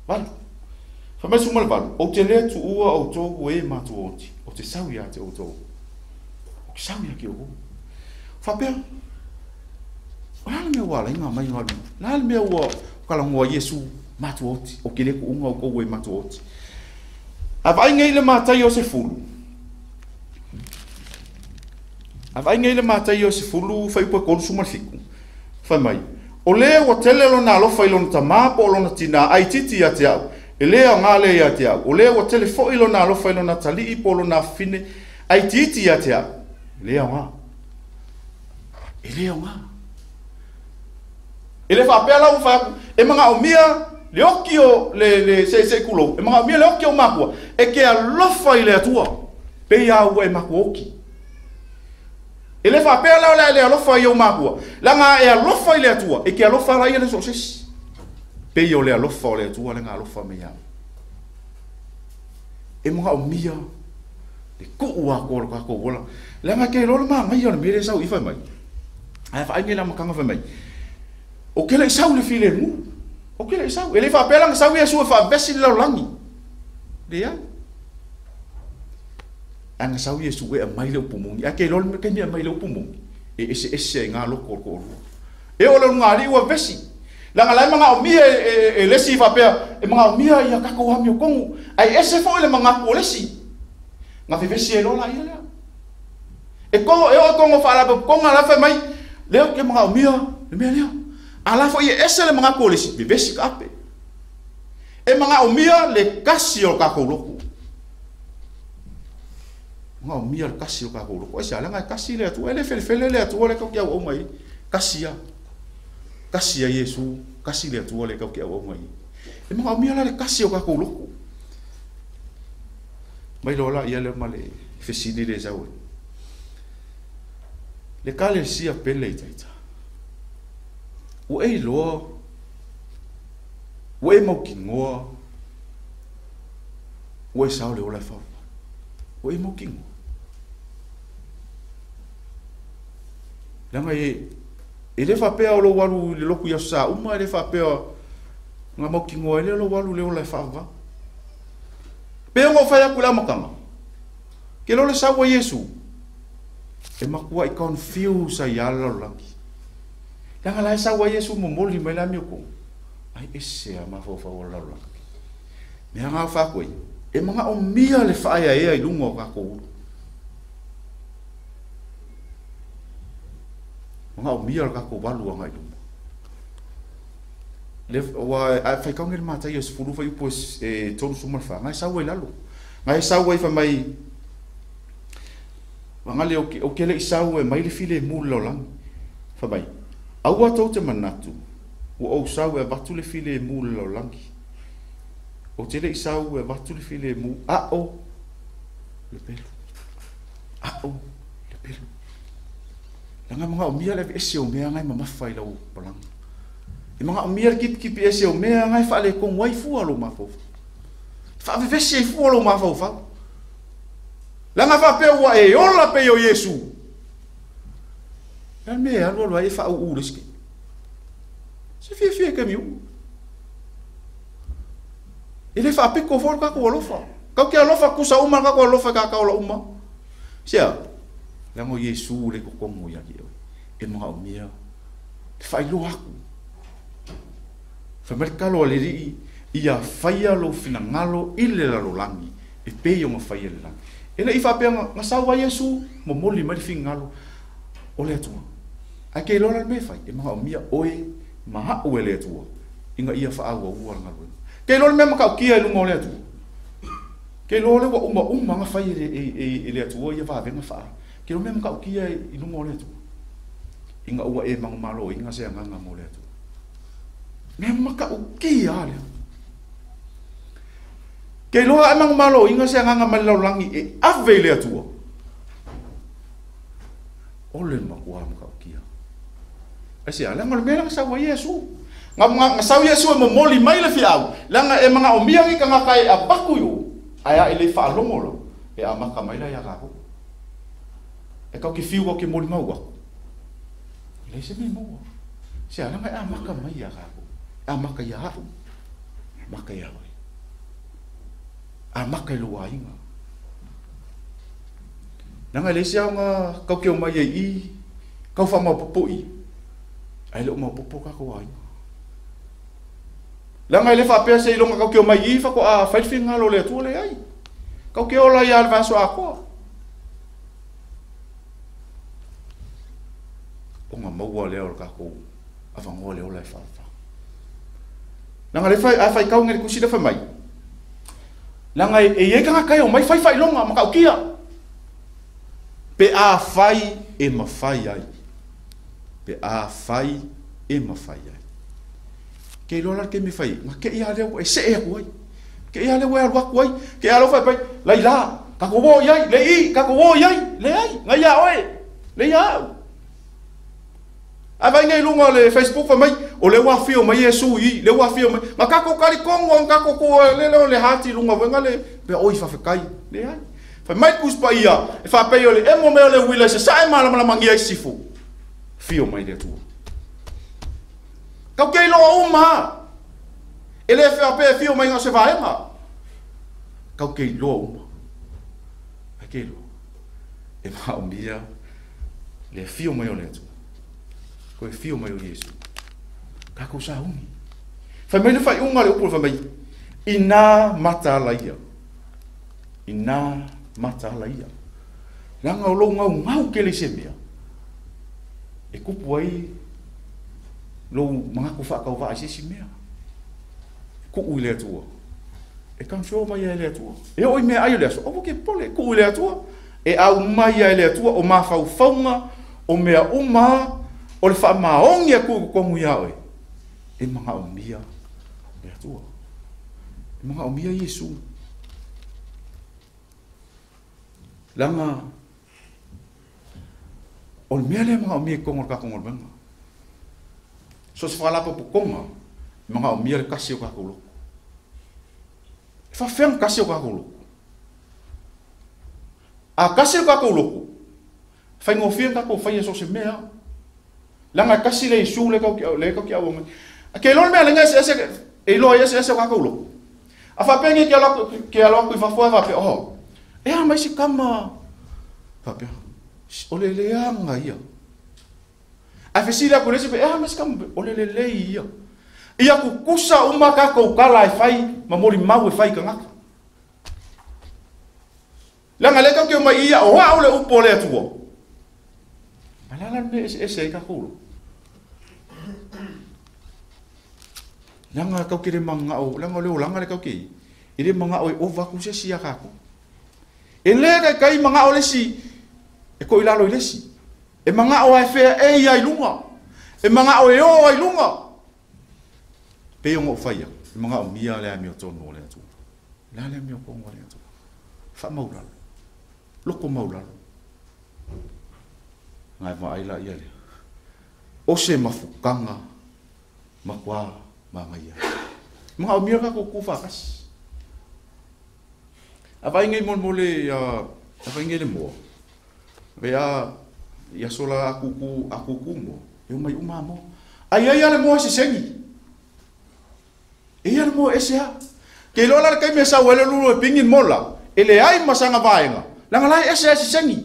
valu. Fa mai su ma le valu. O te lea tu ua o tō e mātua oti. O te sau ia te o tō. O ke sau ia ki o kou. Fa pea. O la le mea ua la inga mai ngalu. La le mea ua kalangoa Iesu mātua oti. O ke le ku unga o kou e mātua oti. A vai ngei le mātai o se fulu. A vai ngei le mātai o se fulu whai upua kolu suma fiku. Whai mai. O lea ua tele lona alofa i lona tamā po o lona tina ai titi ia te au. E lea o ngā lea ia te au. O lea ua tele fo i lona alofa i lona talii po o lona fine ai titi ia te au. E lea o ngā. E lea o ngā. E le whapea lau whai aku. E manga o mia le oki o le se kulo. E manga o mia le oki o makua. E ke alofa i le atua. Pe ia ua e makua oki. E le whapea lau le alofa i o makua. Langa e alofa i le atua. E ke alofa la ia le sosesi. Pe o le alofa o le atua le ngā alofa me iau. E mga o mia le kuu a koa lo kako wola. Langa ke lola maa ngai o le mere sau i whai mai. Ai whai nge la makanga whai mai. O ke le sau le file mu. O ke le sau. E le whapea langa sau ia sua wha vesi le laulangi. Le iau. Anga sau ia sua e mai le upumungi. A ke lola ke mea mai le upumungi. E ese ese e ngā loko o ko. E o le ngā li ua vesi. Langa lai manga o mia e lesi whapea. E manga o mia ia kako hami o kongu. Ai ese fo le manga o lesi. Ngā vevesi e lola ia lea. E kongo e o kongo whaalape konga la whai mai. Leo ke manga o mia le mea lea. Ala fo ia ese le manga o lesi. Vevesi ka ape. E manga o mia le kasi o kako loko. Manga o mia le kasi o kako loko. Ai se alanga e kasi le atua. E le felefele le atua le kau ki au au mai. Kasi ia. Kasi a Iesu, kasi le atua le kau ki au au mai. E manga o mia la le kasi o kako loko. Mai lola ia le ma le fesili le sau. Le kale sia pele i taita. O ei loa Ua e mautinoa ua e sao le ola e faavavau. Ua e mautinoa. Leaga e le faapea o lou alu i le lotu i Aso Sa uma, e le faapea na mautinoa ai lea lou alu i le ola e faavavau. Pei ona ou fai atu i le amataga, ke loa le sau a Iesu, e matuai confuse ai lava le lalolagi. Leaga la e sau ai Iesu momoli mai le amiotonu, ai ese lava mafaufau o le lalolagi. Mea na o fai atu ai, e manaomia le faaeaea i luga o tatou ulu. Manaomia le tatou alu agai i luma. Le ua a faitau nei le Mataio 10 fuaiupu e 34, na e sau ai i lalo. Na e sau ai fai mai, Vagale ou te le i sau e mai le filemu i le lalolagi. Fai mai, aua tou te manatu, ua ou sau e avatu le filemu i le lalolagi. Ou te le i sau e avatu le filemu, a o le pelu. A o le pelu. Leaga e manaomia le aveese o mea na e mamafa i lau palaga. E manaomia le kipikipī ese o mea na e faaletonu ai fua lou mafaufau. Faavevesi ai fua lou mafaufau. Leaga faapea ua e ola pei o Iesu. Le a le mea e alu alu ai e faauu le isi taimi. Se fiafia i taimi uma. E le faapito foi le tatou alofa. Kau te alofa tusa uma le tatou alofa i tagata ola uma. Sea, leaga o Iesu le i totonu ia te oe. E manaomia le faailoa atu. Fai mai le talo a le Alii, ia faia lou finagalo i le lalolagi e pei ona faia i le lagi. E le i faapea na sau ai Iesu momoli mai le finagalo o le Atua. Ae ke iloa la le mea e fai, e manaomia oe ma a'u e le Atua ina ia faaauaua le galuega. Ke iloa le mea matautia i luga o le Atua. Ke iloa le ua uma uma na fai e le Atua ia vavega faa. Ke iloa mea matautia i luga o le Atua. Ina ua e manumaloina se agaga mo le Atua. Mea matautia lea. Ke iloa e manumaloina se agaga mai le lalolagi e ave i le Atua. O le matua matautia. Ai se leaga o le mea lea na sau ai Iesu. Na sau Iesu e momoli mai le fiau, leaga e manaomia ni tagata e avatu i o, ae a e le faalogo la, e amata mai la ia tatou. E kau ke fiu kau ke moli mau aku. E leai se mea e maua. Se a leaga e amata mai ia tatou. E amata ia a'u. Amata ia oe. Amata i lou aiga. Leaga e leai se aoga kau ke omai ai i, kau faamaopoopo i, ae le o maopoopo tatou aiga. Leaga e le faapea se iloga kau ke omai i faatoa fai le finagalo o le Atua, leai. Kau ke ola ia le vaiaso atoa. Ona maua lea o le tatou avanoa le ola e faavavau. Leaga le fai, a faitau nei le tusi lea fai mai, leaga e i ai tagata e omai fai faailoga matautia. Pe a fai e mafai ai. Pe a fai e mafai ai. Ke iloa la le taimi e fai ai, na te i a lea ua e see atu ai. Te i a lea ua e alu atu ai. Te i a lea ua fai mai, lai la, tatou o i ai, le i, tatou o i ai, leai, na ia oe, le ia au. Ae vaai nei i luga o le Facebook fai mai, o lea ua afio mai Iesu i i, lea ua afio mai. Na tatou talitonu ona tatou tu le lea o le hati i luga foi na le, pea oi faafetai, leai. Fai mai le Tusi Paia, e faapei o le emo mea o le uila i sasae malamalamagia i sisifo. Afio mai le Atua. Kau ke iloa uma a. E le faapea e afio mai na o se vaega. Kau ke iloa uma. Ai ke iloa. E maomia le afio mai o le Atua. Ko e afio mai o Iesu. Tatou sauni. Fai mai le faaiuga a le upu fai mai, ina mataala ia. Ina mataala ia. Leaga o lou gaugau tele i se mea, e kupu ai lou manatu faatauvaa i se isi mea. Tuu i le Atua. E control mai ai e le Atua. E oo i meaai o le aso, aua ke popole, tuu i le Atua. E aumai ai e le Atua o mafaufauga, o mea uma, o le faamaoni atu i totonu ia oe, e manaomia le Atua. E manaomia Iesu. Leaga o le mea lea e manaomia i totonu o le tatou galuega. So o se faalapotopotoga Manaomia le kasi o kākou loko. E faafefea ona kasi o kākou loko? A kasi o kākou loko, faigofie ona tatou faia so o se mea. Leaga e kasi le Iesu lea tatou te auau mai. Ke iloa le mea lea eseese, e iloa ai eseese o kākou loko. A faapea nei ke alo atu i fafo ae faapea, oh, e a mai si kama. Faapea, o le leaga ia. Ae fesili atu i le isi, e a mai si kama, o le lelei ia. Ia tutusa uma tatou tala e fai ma molimau e fai i tagata. Leaga lea tatou te omai i ia, o au le upu o le Atua. A le a la le mea e eseese ai tatou loko? Leaga tatou te le manao, leaga o le olaga lea tatou te i ai, e le manao e ova atu se isi ia tatou. E le taitai manao le isi e toilalo i le isi. E manao lava e fea e ia i luga. E manao e o ai i luga. Pei ona ou fai atu, e manaomia le amiotonu o le Atua. O le a le amiotonu a le Atua? Faamaulalo. Loko maulalo. Ngai vaai la ia lea. O se mafutaga matua manaia. E manaomia le tatou tu faatasi. A vaai nei molemole, a vaai nei le moa. Vei a i aso la a kuku a kuku moa, e omai uma a moa. Ai ai a le moa e sesegi. E ia le moa ese a. Ke iloa la le taimi e sau ai le lulu e pingi le mola, e leai ma sana vaega, leaga la e ese a e sesegi.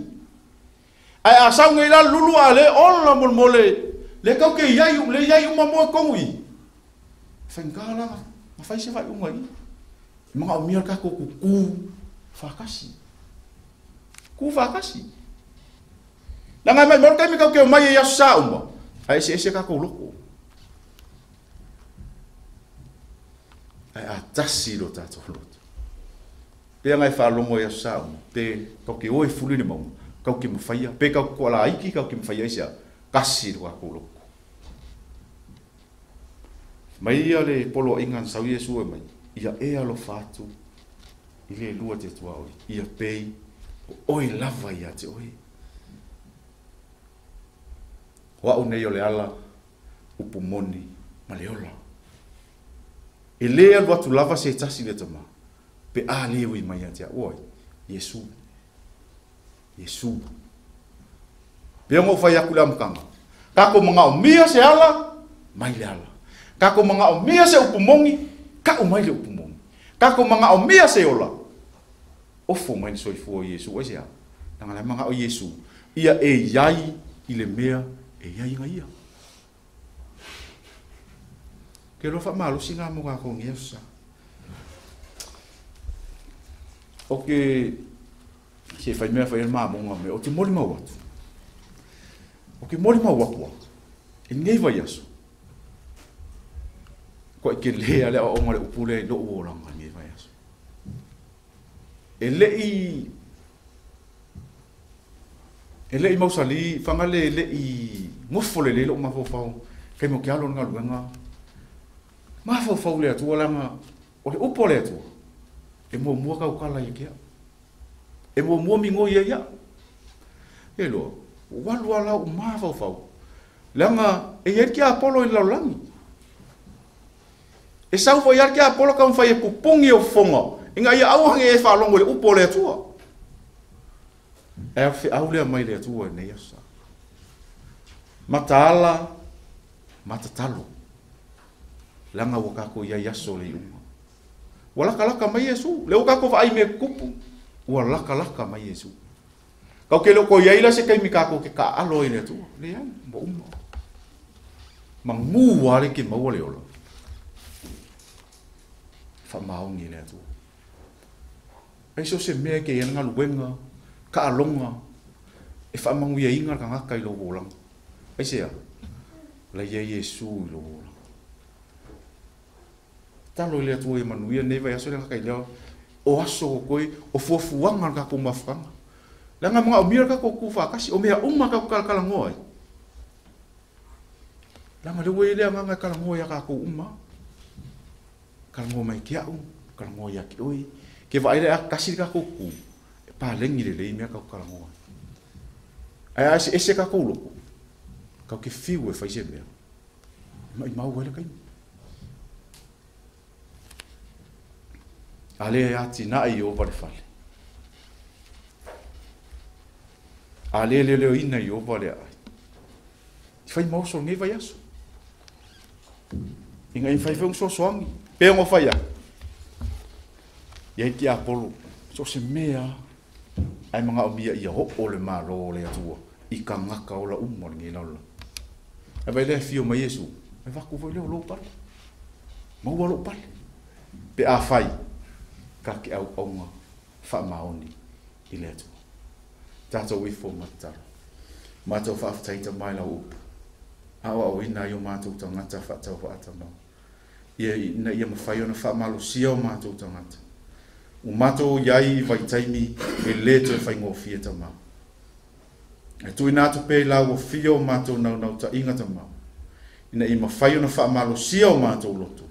Ae a sau nei la le lulu a le ola molemole, le kau ke iai, le iai uma moa i tonu i. Faigata la na fai se faaiuga i i. E manaomia le tatou kuku faatasi. Ku faatasi. Leaga e maimau le taimi tatou te omai ai i aso sa uma, ae eseese tatou loko. Ae a tasi lo tatou loto. Pe aga e faalogo ai aso sa uma, pe tatou te o e fuli le mauga, tatou te mafaia, pe tatou te toalaiki, tatou te mafaia ai se a, tasi lo tatou loko. Mai ia le poloaiga na sau Iesu e mai, ia e alofa atu i le lua te tuaoi, ia pei o oe lava ia te oe. O au nei o le ala, upu moni ma le ola. E lē alu atu lava se tasi i le Tama, pe a lē ui mai ia te au. O ai? Iesu. Iesu. Pei ona ou fai atu i le amataga, tatou manaomia se ala, mai le ala. Tatou manaomia se upu moni, ka'u mai le upu moni. Tatou manaomia se ola, ofo mai le soifua o Iesu. Aisea? Leaga la e manao Iesu ia e iai i le mea e iai ai ia. Ke loa faamalosi na mo kākou nei aso sa. O ke se fai mea fai le mamoga me o te molimau atu. O ke molimau atu a, i lenei vaiaso, koe ke lē a le aoaoga le upu lea i lou olaga i lenei vaiaso. E le'i e le'i mausali Fagalē e le'i nofo lelei lo'u mafaufau taimi o ke alo i le galuega. Mafaufau i le Atua leaga o le upu a le Atua e muamua tautala ia te a'u, e muamua migoi ai a'u. E iloa ua alu a la o'u mafaufau leaga e i ai le tiapolo i le lalolagi. E sau foi lava le tiapolo taumafai e pupuni ou fofoga ina ia aua ne i e faalogo i le upu a le Atua. Ae feau lea mai le Atua i lenei aso. Mataala, matatalo, leaga ua tatou i ai aso o le iuga. Ua latalata mai Iesu. Lea ua tatou vaai i mea tutupu, ua latalata mai Iesu. Tatou te le o toe i ai la se taimi tatou te taaalo ai i le Atua. Leai, ua uma. Manu lava le ke maua le ola. Faamaoni e le Atua. Ai so o se mea e ke i ai le galuega, taaloga, e faamanuiaina le tagata i lou olaga. Aisea? La i ai Iesu i lou olaga. Tatalo i le Atua ia manuia lenei vaiaso le gata i lea o aso o koe o fuafuaga o le tatou mafutaga. Leaga e manaomia le tatou tu faatasi, o mea uma tatou te talatalanoa ai. Leaga lea ua i ai le agaga e talanoa ia tatou uma. Talanoa mai ke a'u, talanoa ia te oe. Ke vaai lea a tasi le tatou tu, e paleni lelei mea tatou talanoa ai. Ae a eseese tatou loko, tatou te fiu e fai se mea. E maʻimau ai le taimi. A lea e atinae Ieova le fale. A lea e leoleoina Ieova le aai. I fai ma oso lenei vaiaso. Ina ia mafai foi ona fesoasoani. Pe ono fai atu, i ai tiapolo, so o se mea lava, ae manaomia ia oo le Malo o le Atua i tagata ola uma o lenei lalolagi. Ae vaai lea e afio mai Iesu, e avatu foi lea o lou pale. Maua lou pale. Pe afai ta te auauna faamaoni i le Atua. Tatou ifo ma tatalo. Matou faafetai Tama i lau upu. Aoaoina ai o matou tagata faatauvaa Tama. Ia ina ia mafai ona faamalosia o matou tagata. Ua matou i ai i vaitaimi e le toe faigofie Tama. E tuuina atu pea i la ua fia o matou naunautaiga Tama, ina ia mafai ona faamalosia o matou loto,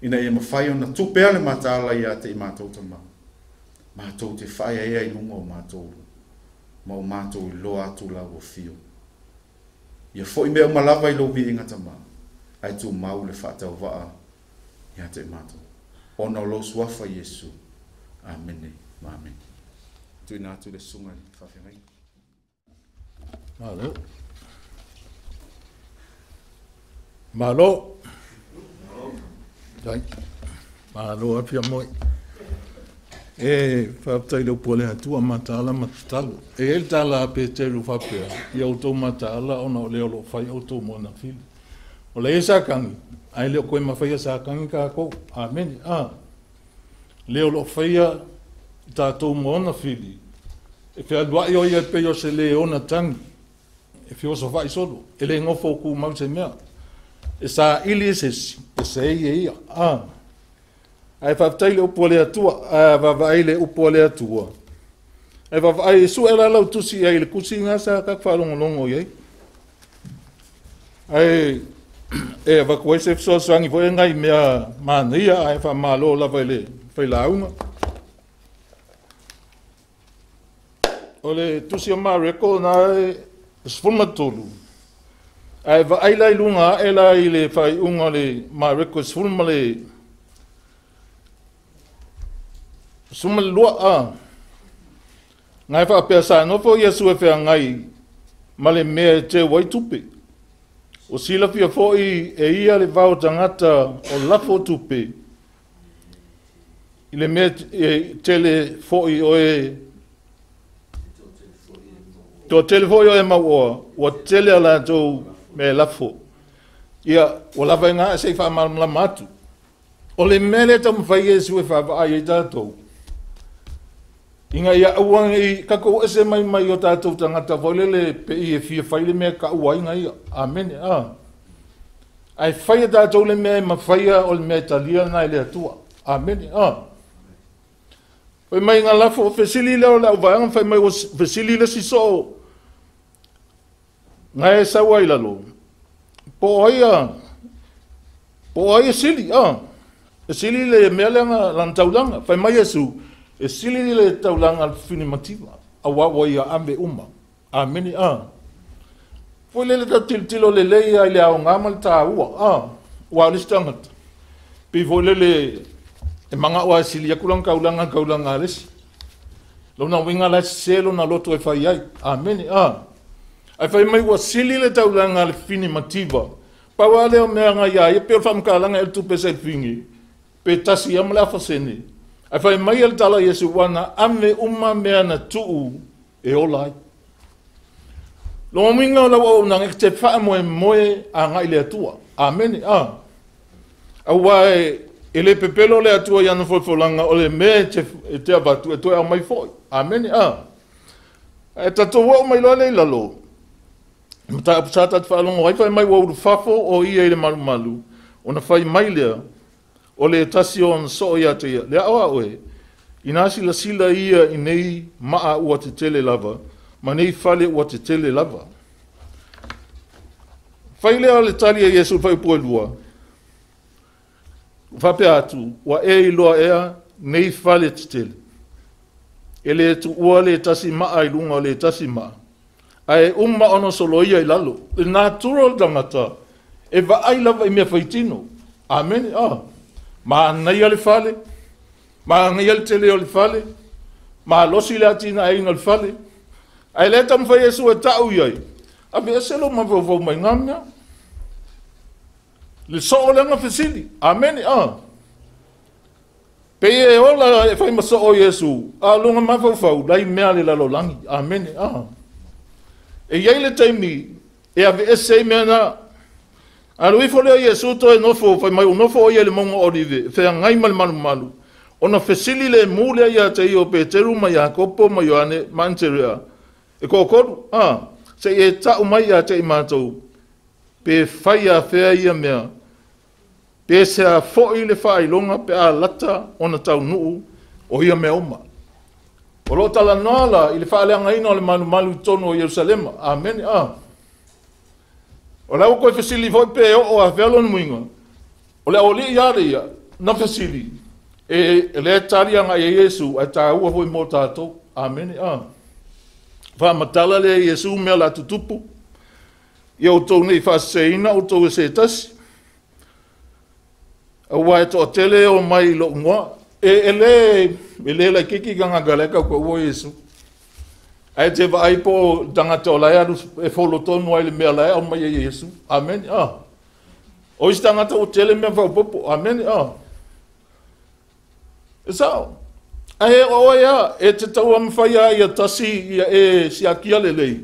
ina ia mafai ona tuu pea le mataala ia te i matou Tama. Matou te faaeaea i luga o matou ma o matou iloa atu la ua fio. Ia foi mea uma lava i lou viiga Tama, ae tumau le faatauvaa ia te i matou. Ona o lou suafa Iesu. Amene ma amene. Tuuina atu i le susuga i le faafeagaiga. Malo. Malo. Dai. Malo a fia moi. E faafetai i le upu a le Atua, mataala ma tatalo. E i ai le tala a Peteru faapea, ia outou mataala ona o le o lo o fai outou mo ana fili. O le ia Satani, ae le o koe mafaia Satani tatou. Amene. A. Le o lo o faia i tatou mo ona fili. E fealuai o ia e pei o se le ona tagi. E feosofa'i solo. E le nofo o tumau se mea. E saili e se isi, e sei e ia. A. Ae faafetai le upu a le Atua, ae vaavaai le upu a le Atua. Ae vaavaai e sue la lau tusi i ai le tusi ga sa ka faalogologo i ai. Ae e avatu ai se fesoasoani foi nai mea manaia ae faamalo lava i le failauga. O le tusi o Mareko na e 13. Ae vaai la i luga ae la i le faaiuga o le Mareko 12 ma le 12 a. Ngai faapea sa nofo Iesu e feagai ma le mea e teu ai tupe. O silafia foi e ia le vao tagata o lafo tupe. I le mea e tele foi o e toa tele foi o e mauoa, ua tele a latou mea lafo. Ia, ua lava i ngā se i whaamalamalama atu. O le mea lea taumafai Iesu e faavaai ai tatou. Inga ia aua nei kakou ese mai mai o tatou tagata foi lele pe i e fia fai le mea kaua ai nga ia. Amene. A. Ae faia tatou le mea e mafaia o le mea e talia na i le Atua. Amene. A. Fai mai ngā lafo fesili lea o le auvaega, fai mai ua fesili le sisoo. Ngai e sau ai lalo. Po o ai e sili, a. E sili le mea lea lana taulaga. Fai mai Iesu, e sili le taulaga le fini mativa. Aua ua ia ame uma. Amene, a. Foi lele tau tilotilo lelei ai le aoga ma le taua, a. Ua o le isi tagata. Pei foi lele e maga'o a e sili aku lana kaulaga kaulaga a le isi. Lona uiga la e sese lona loto e fai ai. Amene, a. Ae fai mai ua sili le taulaga le fini mativa. Pau a lea o mea nga ia ia pe o le faamakalaga e le tupe sa i le fini. Pe tasi ia ma le afasene. Ae fai mai e le tala Iesu ua na ame uma mea na tuu e ola ai. Lona uiga o lau auaunaga e te faamoemoe agai le Atua. Amene, a. Aua e le pepelo le Atua i ana folafolaga o le mea e te avatu e toe aumai foi. Amene, a. Ae tatou oo mai loa lea i lalo. Mataupu sa tatou faalogo ai fai mai ua ulufafo o ia i le malumalu ona fai mai lea o le tasi o ona soo ia te ia. Le ao a oe, ina silasila ia i nei maa ua tetele lava, ma nei fale ua tetele lava. Fai lea o le tali a Iesu le faaiupu e lua. Faapea atu, ua e iloa ea nei fale tetele. E le tuua le tasi maa i luga o le tasi maa. Ae uma ona soloia i lalo. Le natura o le tagata, e vaai lava i mea faitino. Amene, a. Manaia le fale, Magaia le tele o le fale, malosi le atinaeina o le fale. Ae le taumafai Iesu e ta'u i ai, aveese lou mafaufau mai na mea. Le soo lea na fesili. Amene a. Pe e ola e fai ma soo Iesu, a o lona mafaufau lai mea le lalolagi. Amene a. E iai le taimi e aveese ai mea na. Alu ifo lea o Iesu toe nofo, fai mai ua nofo o ia i le mauga o Olive, feagai ma le malumalu, ona fesili lemu lea ia te ia o Peteru ma Iakopo ma Ioane ma Aneterea, e toatolu, a, se i e ta'u mai ia te i matou, pe fai afea ia mea, pe se a fo'i le faailoga pe a lata ona taunuu o ia mea uma. O loo talanoa la i le faaleagaina o le malumalu i totonu o Ierusalema. Amene a. O la ua toe fesili foi pe oo afea lona muiga. O le aualii a le ia na fesili e lea tali agai ai Iesu, ae taua foi mo tatou. Amene a. Faamatala lea Iesu mea la tutupu ia outou nei faaseseina outou e se tasi, auā e toatele e o mai i lou igoa. E le laitiiti tagata la e tautaua Iesu. Ae te vaai po tagata o la e alu e folo tonu ai le mea la e aumai ai Iesu. Amene a. O isi tagata ua tele mea faaopoopo. Amene a. E sao. Ae o oe a, e te taumafai a ia tasi ia e siakia lelei,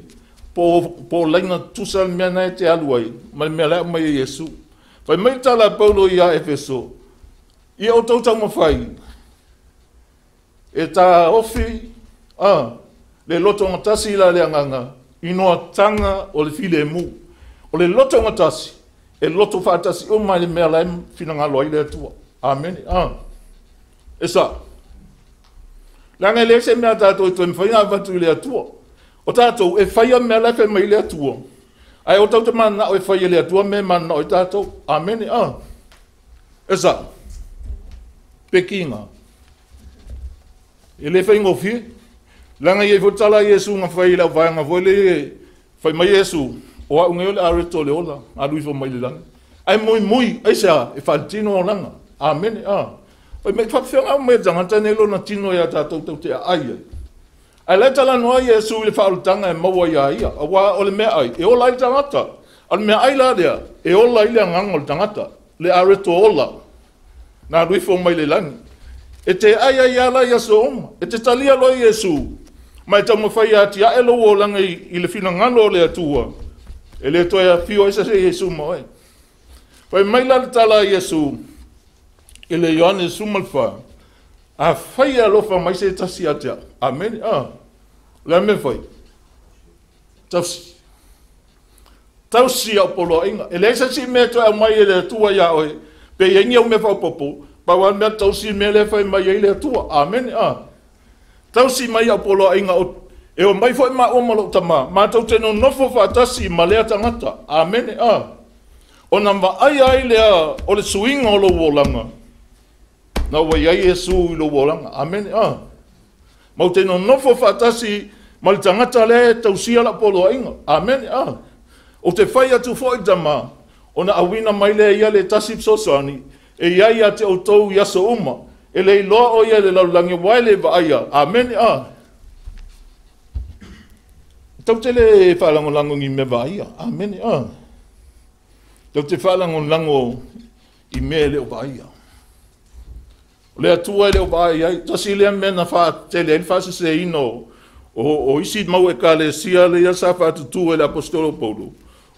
po laina tutusa le mea na e te alu ai ma le mea la e aumai ai Iesu. Fai mai le tala a Paulo ia Efeso, ia outou taumafai e taofi a le lotogatasi la le agaga i noataga o le filemu. O le lotogatasi e loto faatasi uma i le mea la e finagalo ai le Atua. Amene a. E sa. Leaga e leai se mea a tatou e toe mafai ona avatu i le Atua. O tatou e faia mea la e fai mai le Atua. Ae o tatou te mananao e fai e le Atua mea e mananao ai tatou. Amene a. E sa. Pekiga. E le faigofie. Leaga e i ai foi tala a Iesu na fai i le auvaega foi le fai mai Iesu, o au nei o le areto o le ola, alu ifo mai le lagi. Ae muimui, aisea, e faaletino olaga. Amene a. Fai mai faapefea au mai tagata nei lona tino ia tatou tau te aai ai. Ae le talanoa Iesu i le faaolataga e maua ia ia, auā o le mea ai, e ola ai le tagata. O le mea ai la lea, e ola ai le agaga o le tagata, le areto ola, na alu ifo mai le lagi. E te ai ai ala i aso uma, e te talia loa Iesu, ma e taumafai atiae lou olaga i le finagalo o le Atua, e le toe afio ai se Iesu ma oe. Fai mai la le tala a Iesu i le Ioane 14, afai e alofa mai se tasi ia te au. Amene a. O le a mea fai? Tausi. Tausi au poloaiga. E leai se isi mea e toe aumai e le Atua ia oe, pe i ai ni au mea faaopoopo, pau lava le mea tausi mea lea e fai mai ai le Atua. Amene a. Tausi mai au poloaiga e o mai foi maua ma lou tama, matou te nonofo faatasi ma lea tagata. Amene a. Ona vaaia ai lea o le suiga o lou olaga, na ua i ai Iesu i lou olaga. Amene a. Mau te nonofo faatasi ma le tagata lea e tausia lau poloaiga. Amene a. O te fai atu foi tama, ona auina mai lea ia le tasi fesoasoani, e i ai ia te outou i aso uma, e le iloa o ia i le lalolagi auā e le vaaia. Amene a. Tau te le faalagolago i ni mea vaaia. Amene a. Tau te faalagolago i mea e le o vaaia. O le Atua e le o vaai ai. Tasi lea mea na faatele ai le faaseseina o isi mau ekalesia lea sa faatutu e le aposetolo Paulo,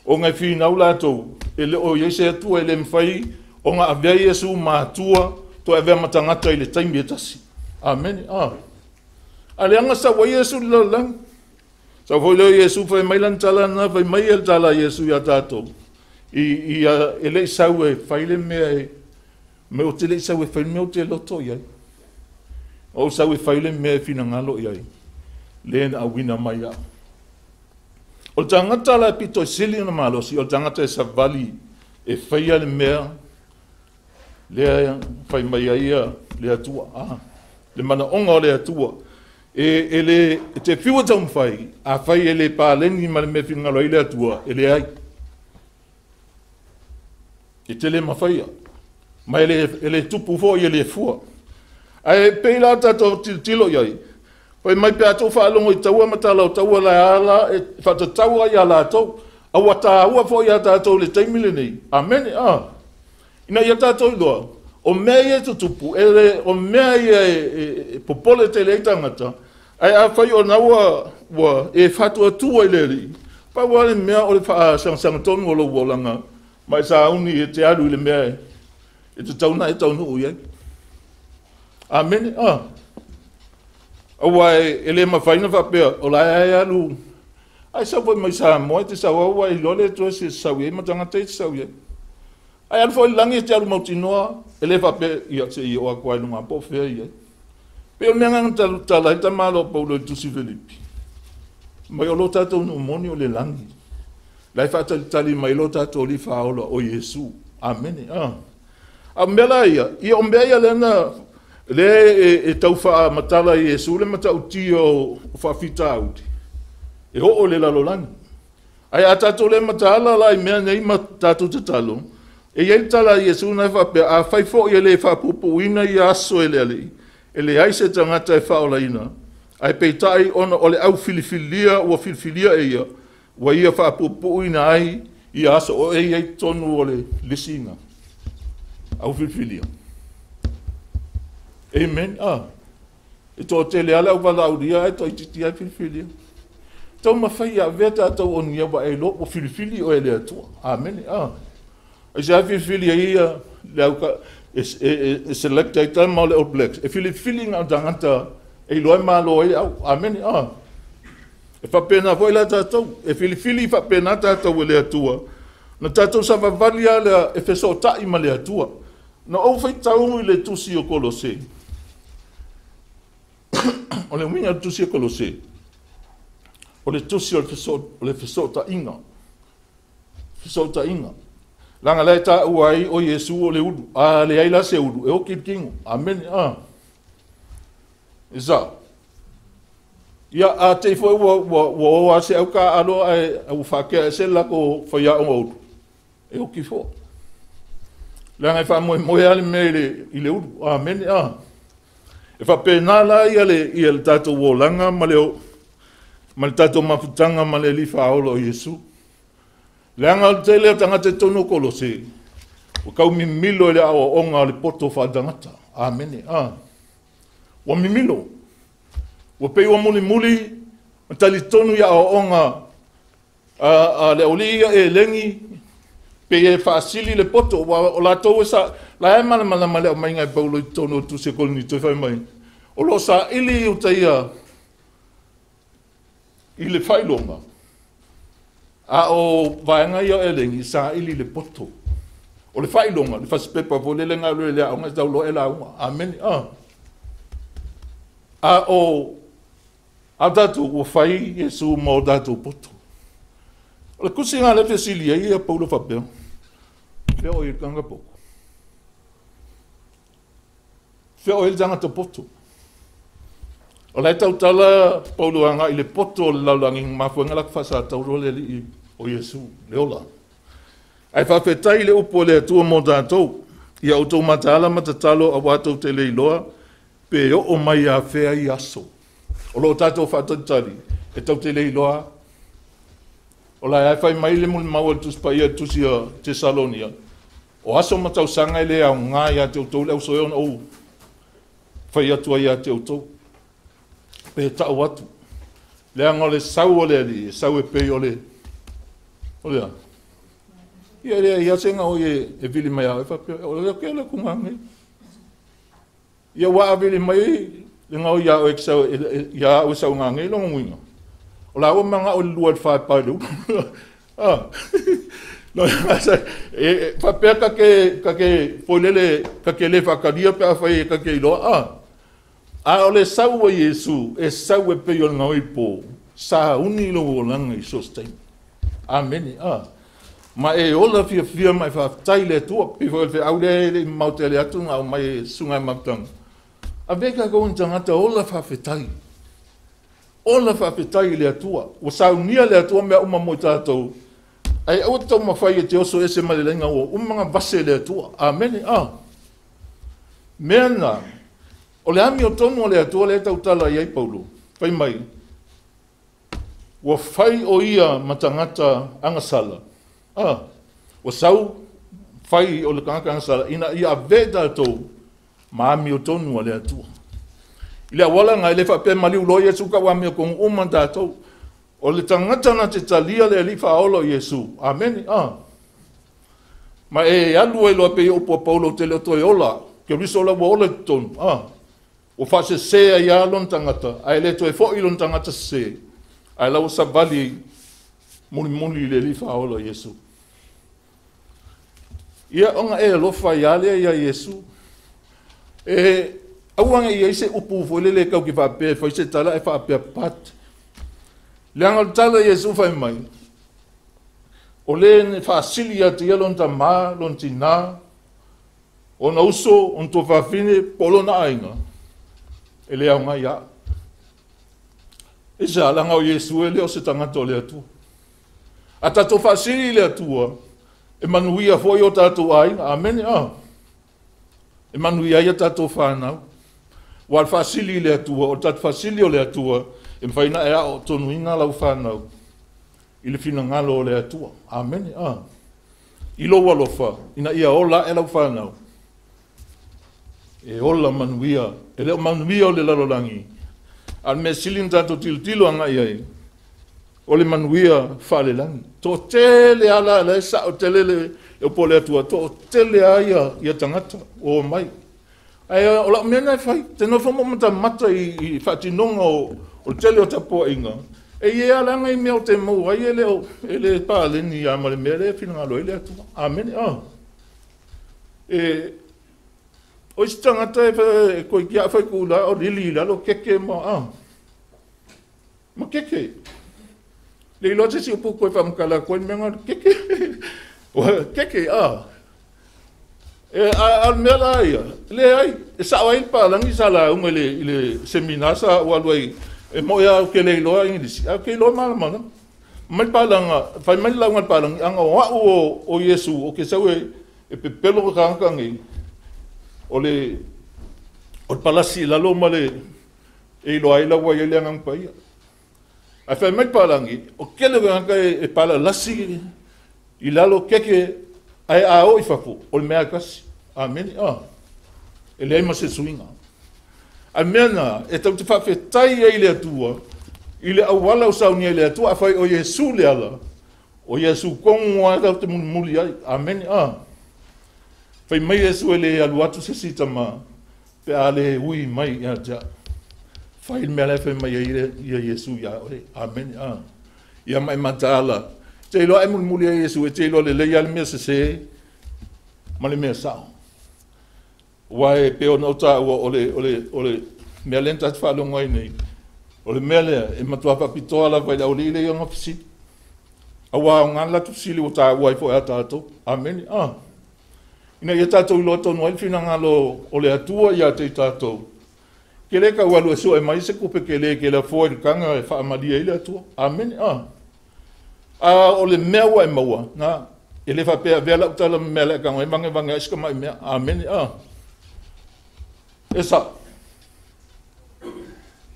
ona e finau latou e le o i ai se Atua, e le mafai ona avea Iesu ma Atua toe avea ma tagata i le taimi e tasi. Amene a. A leaga sau ai Iesu i le lalolagi. Sau foi lea o Iesu fai mai lana tala na, fai mai le tala a Iesu ia tatou. I e le i sau e fai le mea e me o te le i sau e fai le mea o te loto i ai. O sau e fai le mea e finagalo i ai, le na auina mai au. O le tagata la e pito e sili ona malosi, o le tagata e savali e faia le mea lea fai mai ai ia le Atua. A, le manaoga o le Atua. E le e te fiu e taumafai, afai e le paleni ma le mea finagalo ai le Atua, e leai. E te le mafaia. Ma e le tupu foi e le fua. Ae pei la tatou tilotilo i ai, fai mai pe a tou faalogo i taua ma tala o taua la ala e faatatau ai ia latou, a ua taua foi ia tatou i le taimi lenei. Amene. Ina ia tatou iloa, o mea ia e tutupu, e le, o mea ia e popole tele ai tagata, ae afai ona ua e faatuatua i le Alii, pau lava le mea o le faasagasagatonu o lou olaga, ma e sauni e te alu i le mea e tatau ona e taunuu i ai. Amene. Aua e le mafai ona faapea, o la e alu, ai sau foi mai Samoa e te sau au ai iloa le Atua se sau i ai ma tagata e te sau i ai. Ai alu foi i le lagi e te alu mautinoa, e le faapea, ia se i o atu ai luga po o fea i ai. Pe o mea ngana tala ai tamalo Paulo i tusi Filipi. Mai o lo tatou nuu moni o le lagi. Lai faatalitali mai lo tatou li faaola o Iesu. Amene. A mea la ia, ia o mea ia lena le e tau faamatala i Iesu le matautia o faafitauli. E oo le lalolagi. Ai a tatou le mataala la i mea nei ma tatou tatalo, e iai le tala a Iesu na e faapea, a fai foi e le faapuupuuina ia aso e le Alii, e leai se tagata e faaolaina, ae peitai ona o le au filifilia ua filifilia e ia, ua ia faapuupuuina ai ia aso o e iai totonu o le lisiga. Au filifilia. Amen. E toatele lava le au valaaulia ae toaitiiti ai filifilia. Tau mafai ia avea tatou o ni ua e iloa ua filifili oe e le Atua. Amene. Ai se filifili ai ia le au ka e select ai tama o le All Blacks. E filifili ngā tagata e iloa e malo ai au. Amene. E faapena foi la tatou. E filifili faapena tatou e le Atua. Na tatou savavali lava lea e fesootai ma le Atua. Na ou faitau i le tusi o Kolose. O le uiga o le tusi o Kolose, o le tusi o le fesootaiga. Fesootaiga. Leaga la e taua ai o Iesu o le ulu. A leai la se ulu, e oki le tino. Amene. Isa. Ia a te foi ua o a se au ka alo ae ua faakea e se lako faiaoga ulu. E oki foi. Leaga e faamoemoe lava le mea i le ulu. Amene. E faapena la ia le tatou olaga ma le tatou mafutaga ma le Alii faaola o Iesu. Leaga o le tele o tagata i totonu o Kolose, ua kau mimilo i le aoaoga o le poto faaletagata. Amene. Ua mimilo. Ua pei ua mulimuli ma talitonu i aoaoga a le aualii ia e legi, pe e faasili le poto. Ua o latou e sa, la e malamalama le aumaiga e Paulo i totonu o tusi e Korinito e fai mai. O lo saili i uta ia i le faailoga, a o vaega ia e legi, saili le poto. O le faailoga, le fasipepa foi lele galue le aoga e tauloa e lauga. Amene. A o a tatou ua fai Iesu ma o tatou poto. O le kusi ngā le fesili ai ia Paulo faapea, fea o i le tagata poto. Fea o i le tagata poto. O la e tautala Paulo agai i le poto o le lalolagi mafuega la faasatauro le Alii o Iesu, le ola. Ae faafetai le upu o le Atua mo tatou, ia outou mataala ma tatalo aua tou te le iloa, pe oo mai a fea i aso. O loo tatou faatalitali, e tau te le iloa. O la e fai mai le mulimau o le Tusi Paia, le Tusi a Tesalonia, o aso ma tausaga e le aoga ia te outou le ausoe ona ou fai atu ai ia te outou. Pe tau atu. Leaga o le sau o le Alii, e sau e pei o le o le a. Ia le ia senga o e vili mai au e faapea, o le ke le kunga nei. Ia ua vili mai le ngau ia o e sau ia o sau ngā nei longa nguinga. O la ua manga o le lua le whae pai le No, e faapea ka ke foilele, ka ke le whakaria pe a whai e ka ke iloa. A o le sau o Iesu, e sau e pei o le ngau i pō, sa uni lo olaga i so se taimi. Amene. Ma e ola fiafia ma e faafetai le Atua, pei foi o le feau lea e le i mamao tele atu na au mai e susuga e mafutaga. Avea tatou ni tagata ola faafetai. Ola faafetai i le Atua. Ua saunia le Atua mea uma mo i tatou. Ai aua te taumafai e te oso ese ma le laiga ua uma ona vase le Atua. Amene. Mea na, O le amiotonu o le Atua lea e tautala i ai Paulo, fai mai, ua fai o ia ma tagata agasala, ua sau fai o le tagata agasala, ina ia avea tatou ma amiotonu a le Atua. I le auala na e le faapea maliu loa Iesu ka ua amiotonu uma tatou. O le tagata na te talia le alii faaola o Iesu. Amene. Ma e alu ai loa pe i upu a Paulo te le o toe ola, Keriso la ua ola i totonu. Ua faasese ai lava lona tagata, ae le toe foi lona tagata sese, ae la ua savali mulimuli i le alii faaola o Iesu. Ia ona e alofa ia lea ia Iesu. E aua ne i ai se upu foi lele e tau ke faapea e fai se tala e faapea pat. Leaga o le tala Iesu fai mai, o le faasili atu ia lona tamā, lona tinā, ona uso, ona tuafafine, po o lona aiga, e le aoga ia au. E se alaga o Iesu e le o se tagata o le Atua. A tatou faasili i le Atua, e manuia foi o tatou aiga. Amene. E manuia ai a tatou whanau. Ua le faasili i le Atua, o le tatou faasili o le Atua, e mawhai na e ao tonuina lau whanau i le finagalo o le Atua. Amene. I lou alofa, ina ia ola e lau whanau. E ola manuia, e leo manuia o le lalolagi. A le mea sili na tatou tilotilo agai ai, o le manuia faalelagi. Toatele ala la e sao tele le upu o le Atua, toatele a ia tagata o mai. Ae o lau mea na e fai, te nofo mo matamata i faatinoga o le tele o tapuaiga, e ia alaga i mea o te maua ai e le o e le paleni ia ma le mea lea e finagalo ai le Atua. Amene. E o isi tagata e koe kia fai kula o lili i lalo keke ma ma keke. Le iloa se si upu koe whamkala koe mea ngā keke. Keke, E a mea la ia, le ai, e sao ai le palangi sa la unga i le semina sa ua alua i, e mo ia ke le iloa Ingilisi, a ke iloa malamala. Mai palanga, fai mai lauga le palangi, anga o au o Iesu, o ke sau e pepelo ka kanga ngi, o le palasi lalo ma le e iloa ai lau ai le angang paia. Ai fai mai palangi, o kele kanga e pala lasi i lalo keke ai a o i fafo, o le mea kasi. Amene. E leai ma se suiga. A mea na, e tau te faafetai ai le Atua, i le auala o saunia i le Atua, a fai o Iesu le ala, o Iesu kongu a tau te mulimuli ai. Amene. Fai mai Iesu e le alu atu se si tama, pe a le ui mai ia te au. Fai le mea la e fai mai ai ia Iesu ia oe. Amene. Ia mai mataala. Te iloa e mulimuli ai Iesu, e te iloa le lei a le mea sese, ma le mea sao. Ua e pe ona o tāua o le mea lea na tatou faalogo ai nei, o le mea lea e matua faapitoa lava i le aualii lea i ona fesili. Auā o ngā latou fesili ua tāua ai foi a tatou. Amene. Ina ia tatou iloa tonu ai le finagalo o le Atua ia te i tatou. Ke le kau alu e sue mai se kupe ke le ke le foa i le kanga e faamalia ai le Atua. Amene. A o le mea ua e maua, na, e le faapea avea lau tala ma mea le kanga e mange vange ai se kamai mea. Amene. E sa.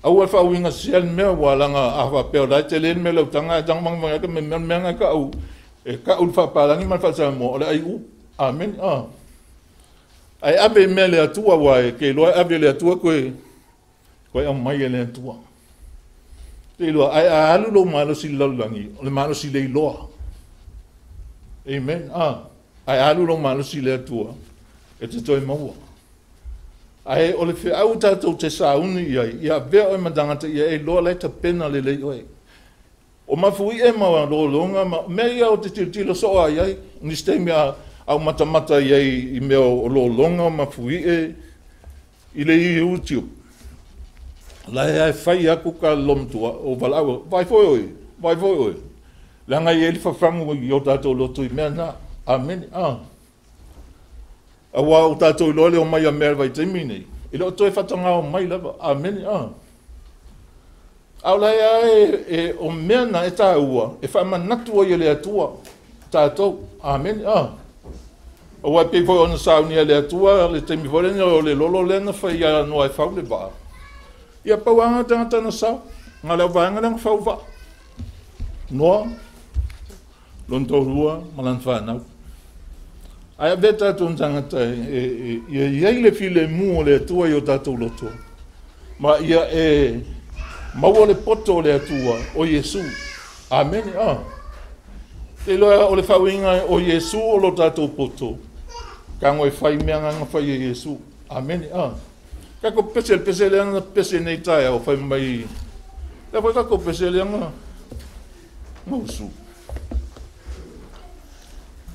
Aua le faauiga sia le mea ua laga a faapea o la e tele le mea lau taga e taga mange vange ai ka mea mea ngai ka'u e ka'u le faapalagi ma le faasamoa o le ai u. Amene. Ae ave mea le Atua ua e ke iloa e ave le Atua koe koe aumai e le Atua. Te iloa ae a alu lou malosi i le lalolagi, o le malosi le iloa. Amen. Ae alu lou malosi i le Atua e te toe maua. Ae o le feau tatou te sauni i ai, ia avea oe ma tagata ia e iloa la e tapena lelei oe. O mafuie ma lologa ma mea ia o te tilotilo soo ai ai, nisi taimi a au matamata i ai i mea o lologa mafuie i le YouTube. La e fai aku ka lomtua o valau, vai foi oe, vai foi oe. Leaga i ai le fafagu i o tatou loto i mea na. Amene. Auā o tatou iloa le o mai a mea le vaitaimi nei, e le o toe faatagao mai lava. Amene. A o la e o mea na e tāua, e faamanatu ai e le Atua tatou. Amene. Auā e pei foi ona saunia e le Atua le taimi foi lena o le lolo lea na fai ia Noa e fau le vaa. Ia pau lava na o tagata na sao, na o le auvaega lea na fau vaa. Noa, lona toalua ma lana fanau. Ae avea tatou ma tagata ia i ai le filemu o le Atua i o tatou loto, ma ia e maua le poto o le Atua o Iesu. Amene. Te iloa o le faauiga o Iesu o lo tatou poto, tago e fai mea na fai e Iesu. Amene. Tatou pese le pese lea na pese nei taeao fai mai. Lea foi tatou pese lea na gausu.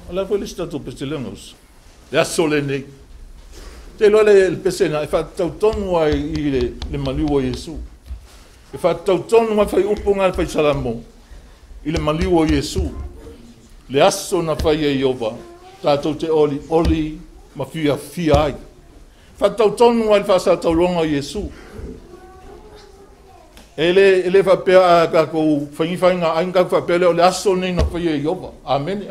O le a foi le isi tatou pese lea gausu? Le aso lenei. Te iloa le pese na e faatatau tonu ai i le maliu o Iesu. E faatatau tonu ai fai upu na le fai Salamo i le maliu o Iesu. Le aso na fai e Ieova, tatou te oli oli ma fiafia ai. Faatatau tonu ai le faasatauloga o Iesu. E le faapea a tatou faigifaiga ai na tatou faapea lea o le aso nei na fai e Ieova. Amene.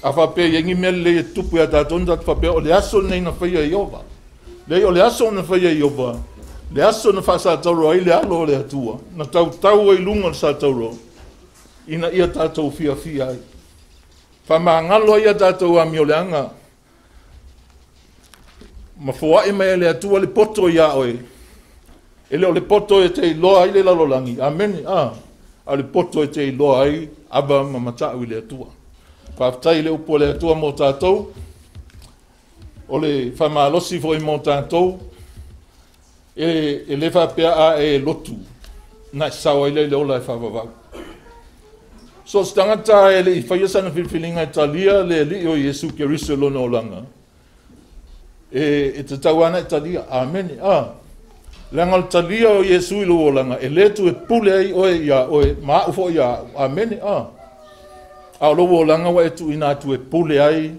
A faapea i ai ni mea lelei e tupu ia tatou na tatou faapea o le aso nei na fai e Ieova. Leai, o le aso na fai e Ieova, le aso na faasatauro ai le alo o le Atua, na tautau ai luga o le satauro, ina ia tatou fiafia ai. Faamagalo ai ia tatou amioleaga, ma foai mai e le Atua le poto ia oe. E le o le poto e te iloa ai le lalolagi. Amene. A o le poto e te iloa ai ava ma matau i le Atua. Faafetai le upu o le Atua mo tatou, o le faamalosi foi mo tatou, e le faapea a e lotu, na e sao ai le ola e faavavau. So se tagata e le i faia sana filifiliga e talia le Alii o Iesu Keriso lona olaga, e tatau ana e talia. Amene. Leaga o le talia o Iesu i lou olaga, e le tu e pule ai oe ia oe, ma au foi ia au. Amene. A o lou olaga ua e tuuina atu e pule ai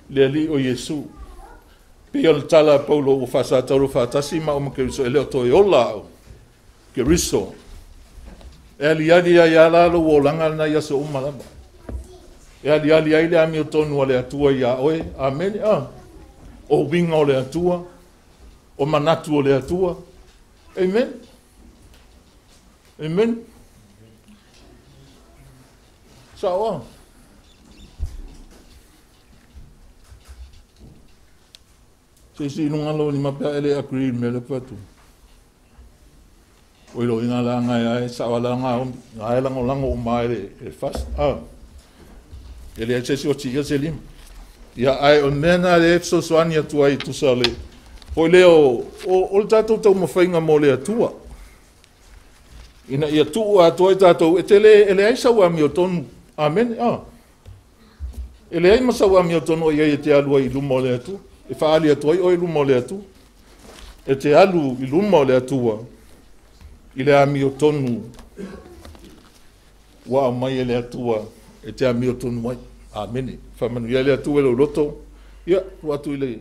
le Alii o Iesu. Pei o le tala a Paulo ua faasatauro faatasi ma au ma Keriso, e le o toe ola au Keriso. E aliali ai ala lou olaga lena i aso uma lava. E aliali ai le amiotonu a le Atua ia oe. Amene. O uiga o le Atua, o manatu o le Atua. Amen. Amen. Sao. Se si nunga lo ni mapea ele agree me le patu. O ilo inga la ngai ai sa wala nga ngai lango lango uma ele fast. Ele se si o ti se lim. Ia ai o nena le fesoasoani atu ai tusa le. Foi lea o le tatou taumafaiga mo le Atua. Ina ia tuu atu ai tatou, e te le, e leai sau amiotonu. Amene. E leai ma sau amiotonu o iai e te alu ai i luma o le Atua. E faali atu ai oe i luma o le Atua. E te alu i luma o le Atua i le amiotonu ua aumai e le Atua e te amiotonu ai. Amene. Faamanuia le Atua i lou loto. Ia, tuu atu i le